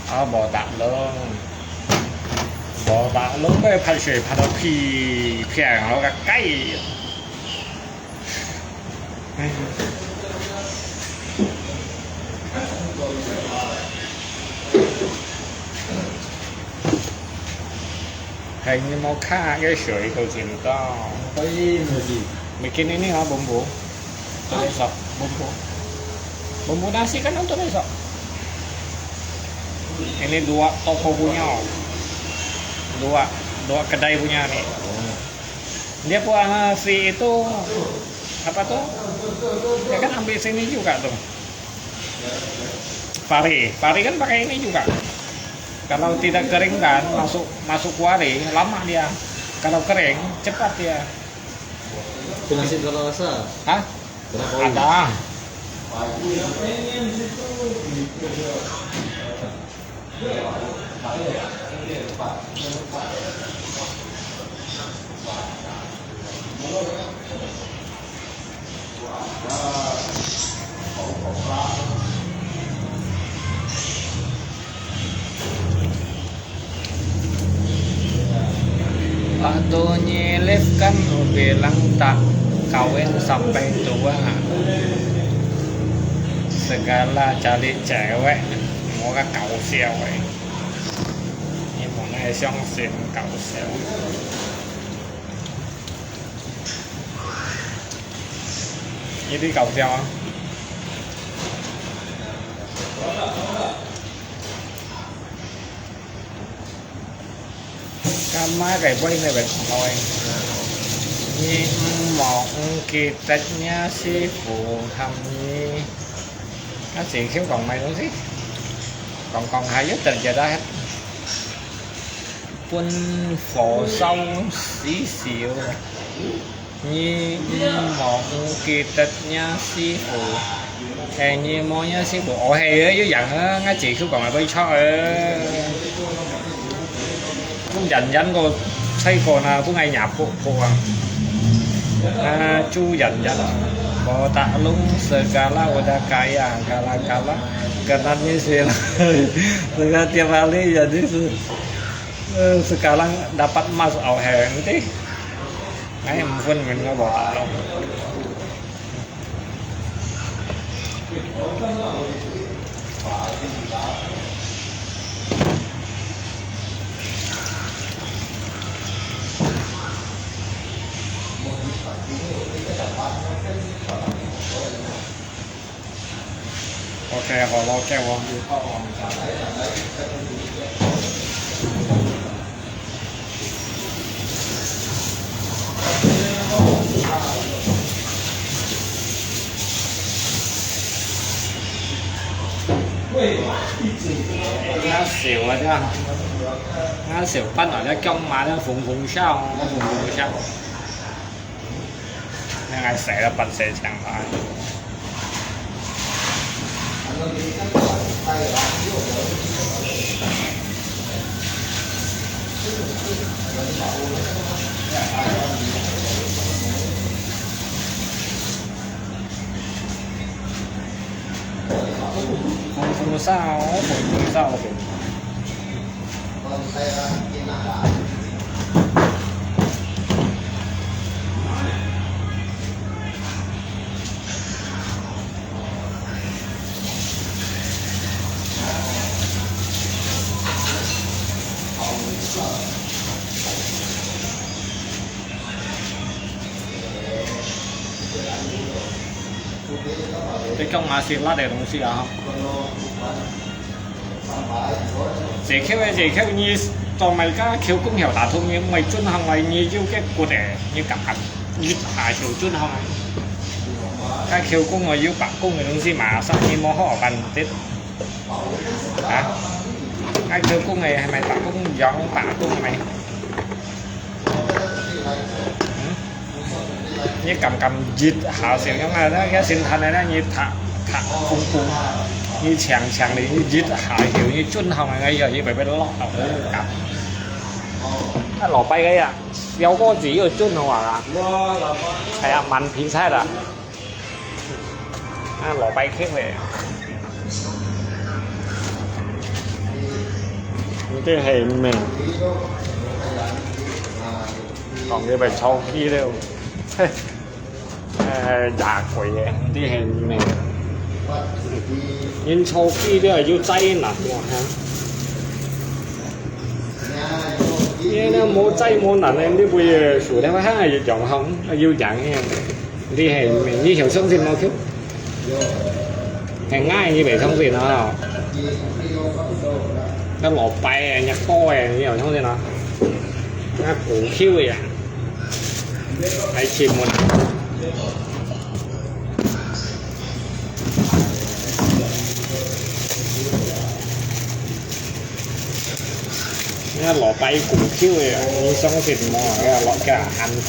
啊，無打窿，無打窿，該拍水拍到屁，屁眼好个雞。 Hay ni mau kha cái sưởi cầu chim to. Ôi, mùi gì? Bikin ini ha bumbu. Tulis sok bumbu. Bumbu nasi kan tulis sok. Ini dua toko punya. Dua, dua kedai punya ni. Dia buat, ah, si itu, apa tuh? Dia kan ambil sini juga tuh. Pari, pari kan pakai ini juga. Kalau tidak kering kan, masuk, masuk kuali, lama dia. Kalau kering, cepat dia. Kena sih kalau rasa. Hah? Kena kau. Ada. Waktunya live kan bilang tak kawin sampai tua. Segala cari cewek, muka kau siau eh. Ini mana yang sing kau siau. Ini kau siau ah. Kan mai cái bơi này về còn lôi. Nhi mong kỹ tết nha sư phụ thăm nhi. Nó chỉ khiếu còn mày đúng chứ. Còn còn hai nhất tình giờ đó hết. Phun phổ sông xí xíu. 你，你無，毋記得若師傅，係你無若師傅，哦，係啊，有影啊，𠊎姐夫講來會唱啊。不然人个細个呢，不愛若婆婆啊。啊，主人人，無打攏是gala，我的kaya，gala，gala，跟他们学了，这个电话里也就是，呃，sekarang dapat emas，哦，係，对。 Ai, ampun, ngan ngabot. OK，好了，OK，我。𠊎笑啊，這，𠊎笑，搬到這，講嘛，這紅紅燒，紅紅燒。 那个谁了，搬谁抢了？红红烧，红红烧。 你講嘛係辣个東西啊，哈。 這口个，這口你做麼个口供曉得通，你毋會準行來，你有个骨个，你感覺一下就準行來。該口供哦，有白講个東西嘛，啥你無好辦得。啊？該口供个係咪白講樣白講个咩？ 嗯？你感覺一下就樣啊，該，該先談个，該你拍，拍空空，你強強个，你一下就，你準好个，該藥，你白白落落去感。啊，老白个呀，小伙子又準好啊。哎呀，蠻平菜的。 啊，老白客嘞。你這係咩？講你被抽起了。嘿，呃，牙鬼耶，你這係咩？人抽起了又再難過哈。你那無再無難呢，你不也輸了哈，有獎哈，有獎嘿。 你係，你有相信無？係𠊎，你袂相信啊？該老白个，若哥个，你有相信啊？該股票个啊，還請問啊？ 該老白股票个，你相信無？該老，該恁大，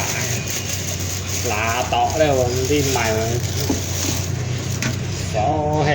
拿到了，你買，所以。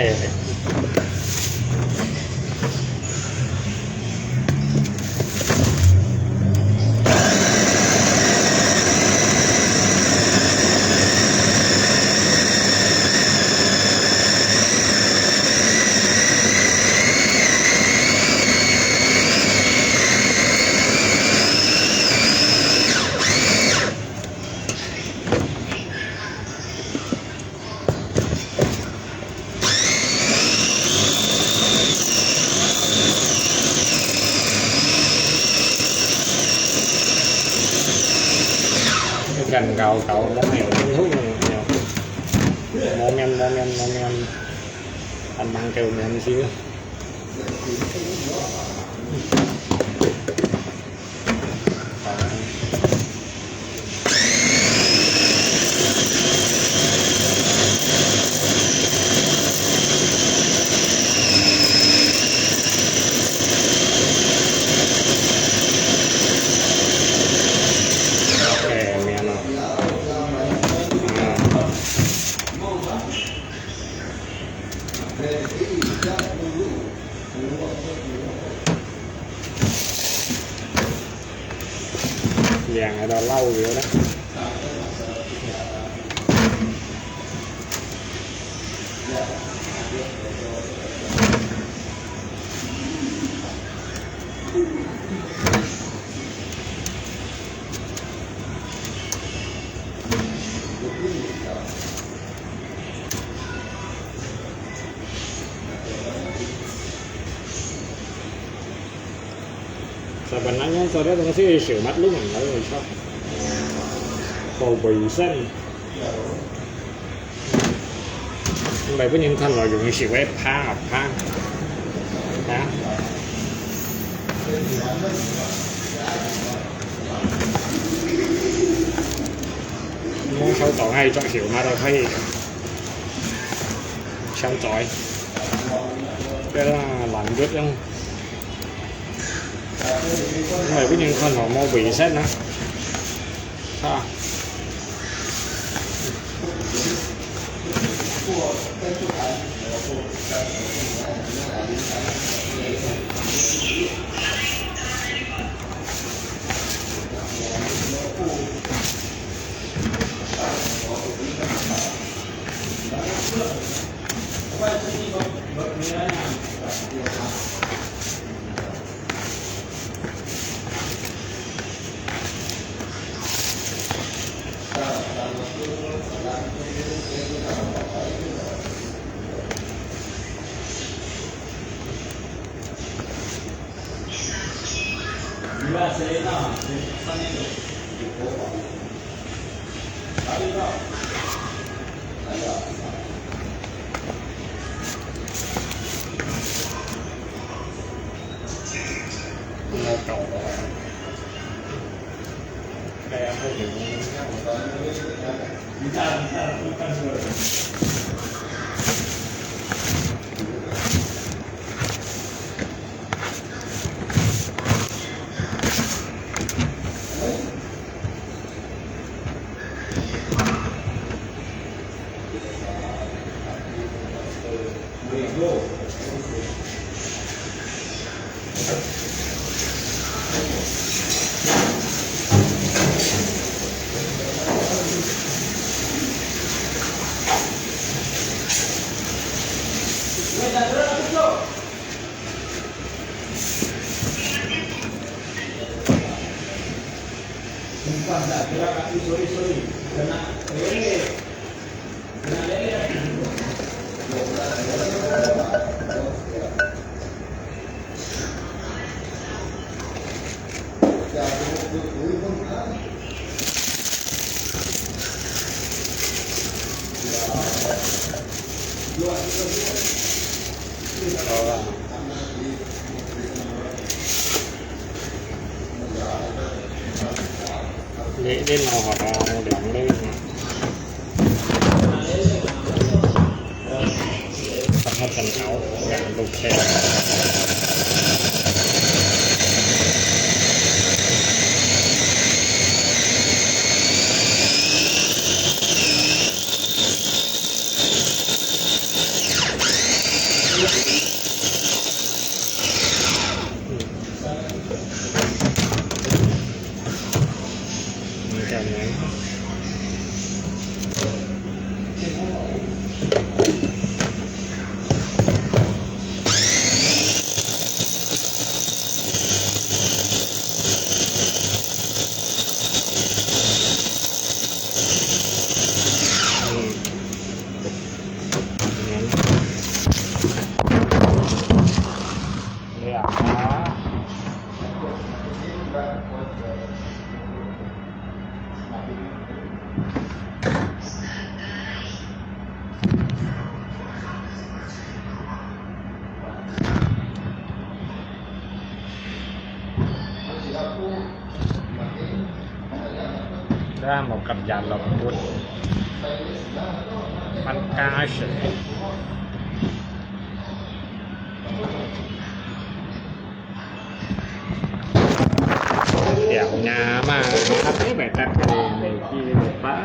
人搞搞，無面，無面，無面，無面，還吂夠面子。 哎，明白了。Yang ada lau gitu kan. Sebenarnya sore tengah sih siu mat lu nggak tahu bisa. Kau bosan. Không phải có những thanh loại dùng siu với phá phá. Hả? Muốn sâu tỏ hay cho siu mà đâu thấy. Sâu tỏi. Cái đó là lạnh rất lắm. Không phải có những thanh loại màu bị xét nữa. Ha. Lê đến nó họ đã làm lê. Sắp hết thành áo, gắn lục xe. Dah một cặp giày lọc bụt. Bánh cá sữa. Tiểu nhà mà nó bé bé tật thì mình đi một bãi.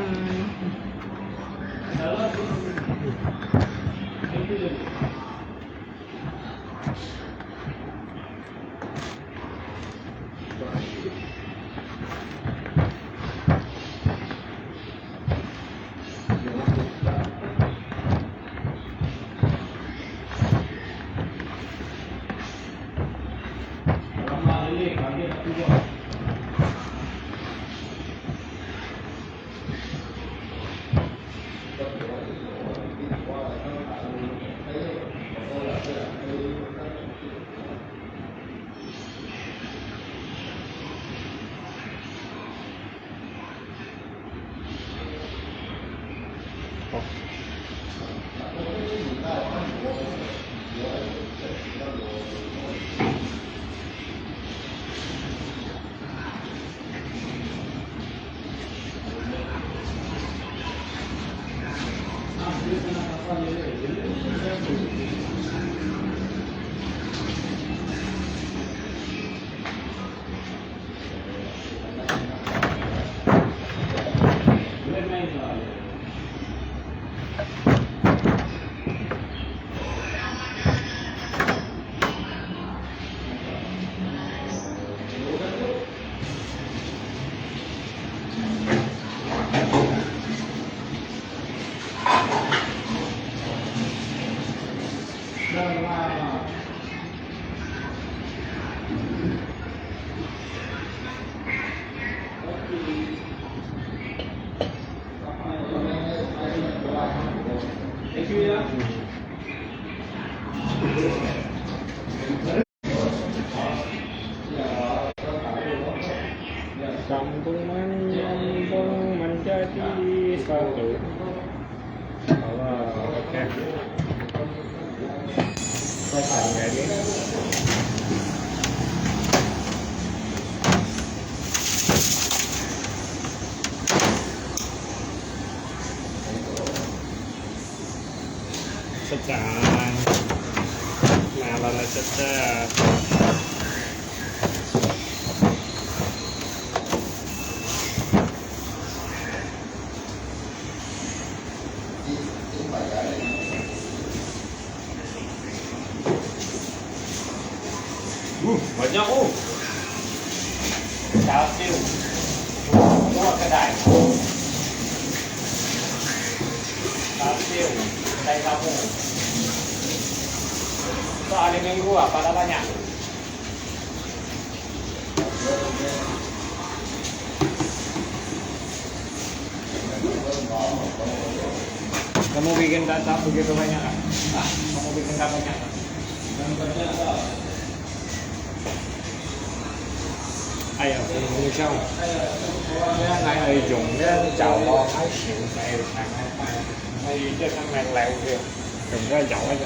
Thank you. Kampung Mani, kampung menjadi satu. Halo, oke. Kau tanya ni. Sedang. Nah, lama sedang. Uh, banyak, oh. Char siu. Dua kedai. Char siu, kedai sapu. So, hari Minggu apa dah banyak? Kamu bikin data begitu banyak, ah? Ah, kamu bikin data banyak, ah? Ai ya, không sao. Cái này thì dùng cái chảo lò Thái Siu này, này, này, này. Hay cái thằng này lẹo kìa. Dùng cái chảo ấy kìa.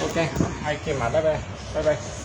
Ok, hai kia mà, bye bye. Bye bye.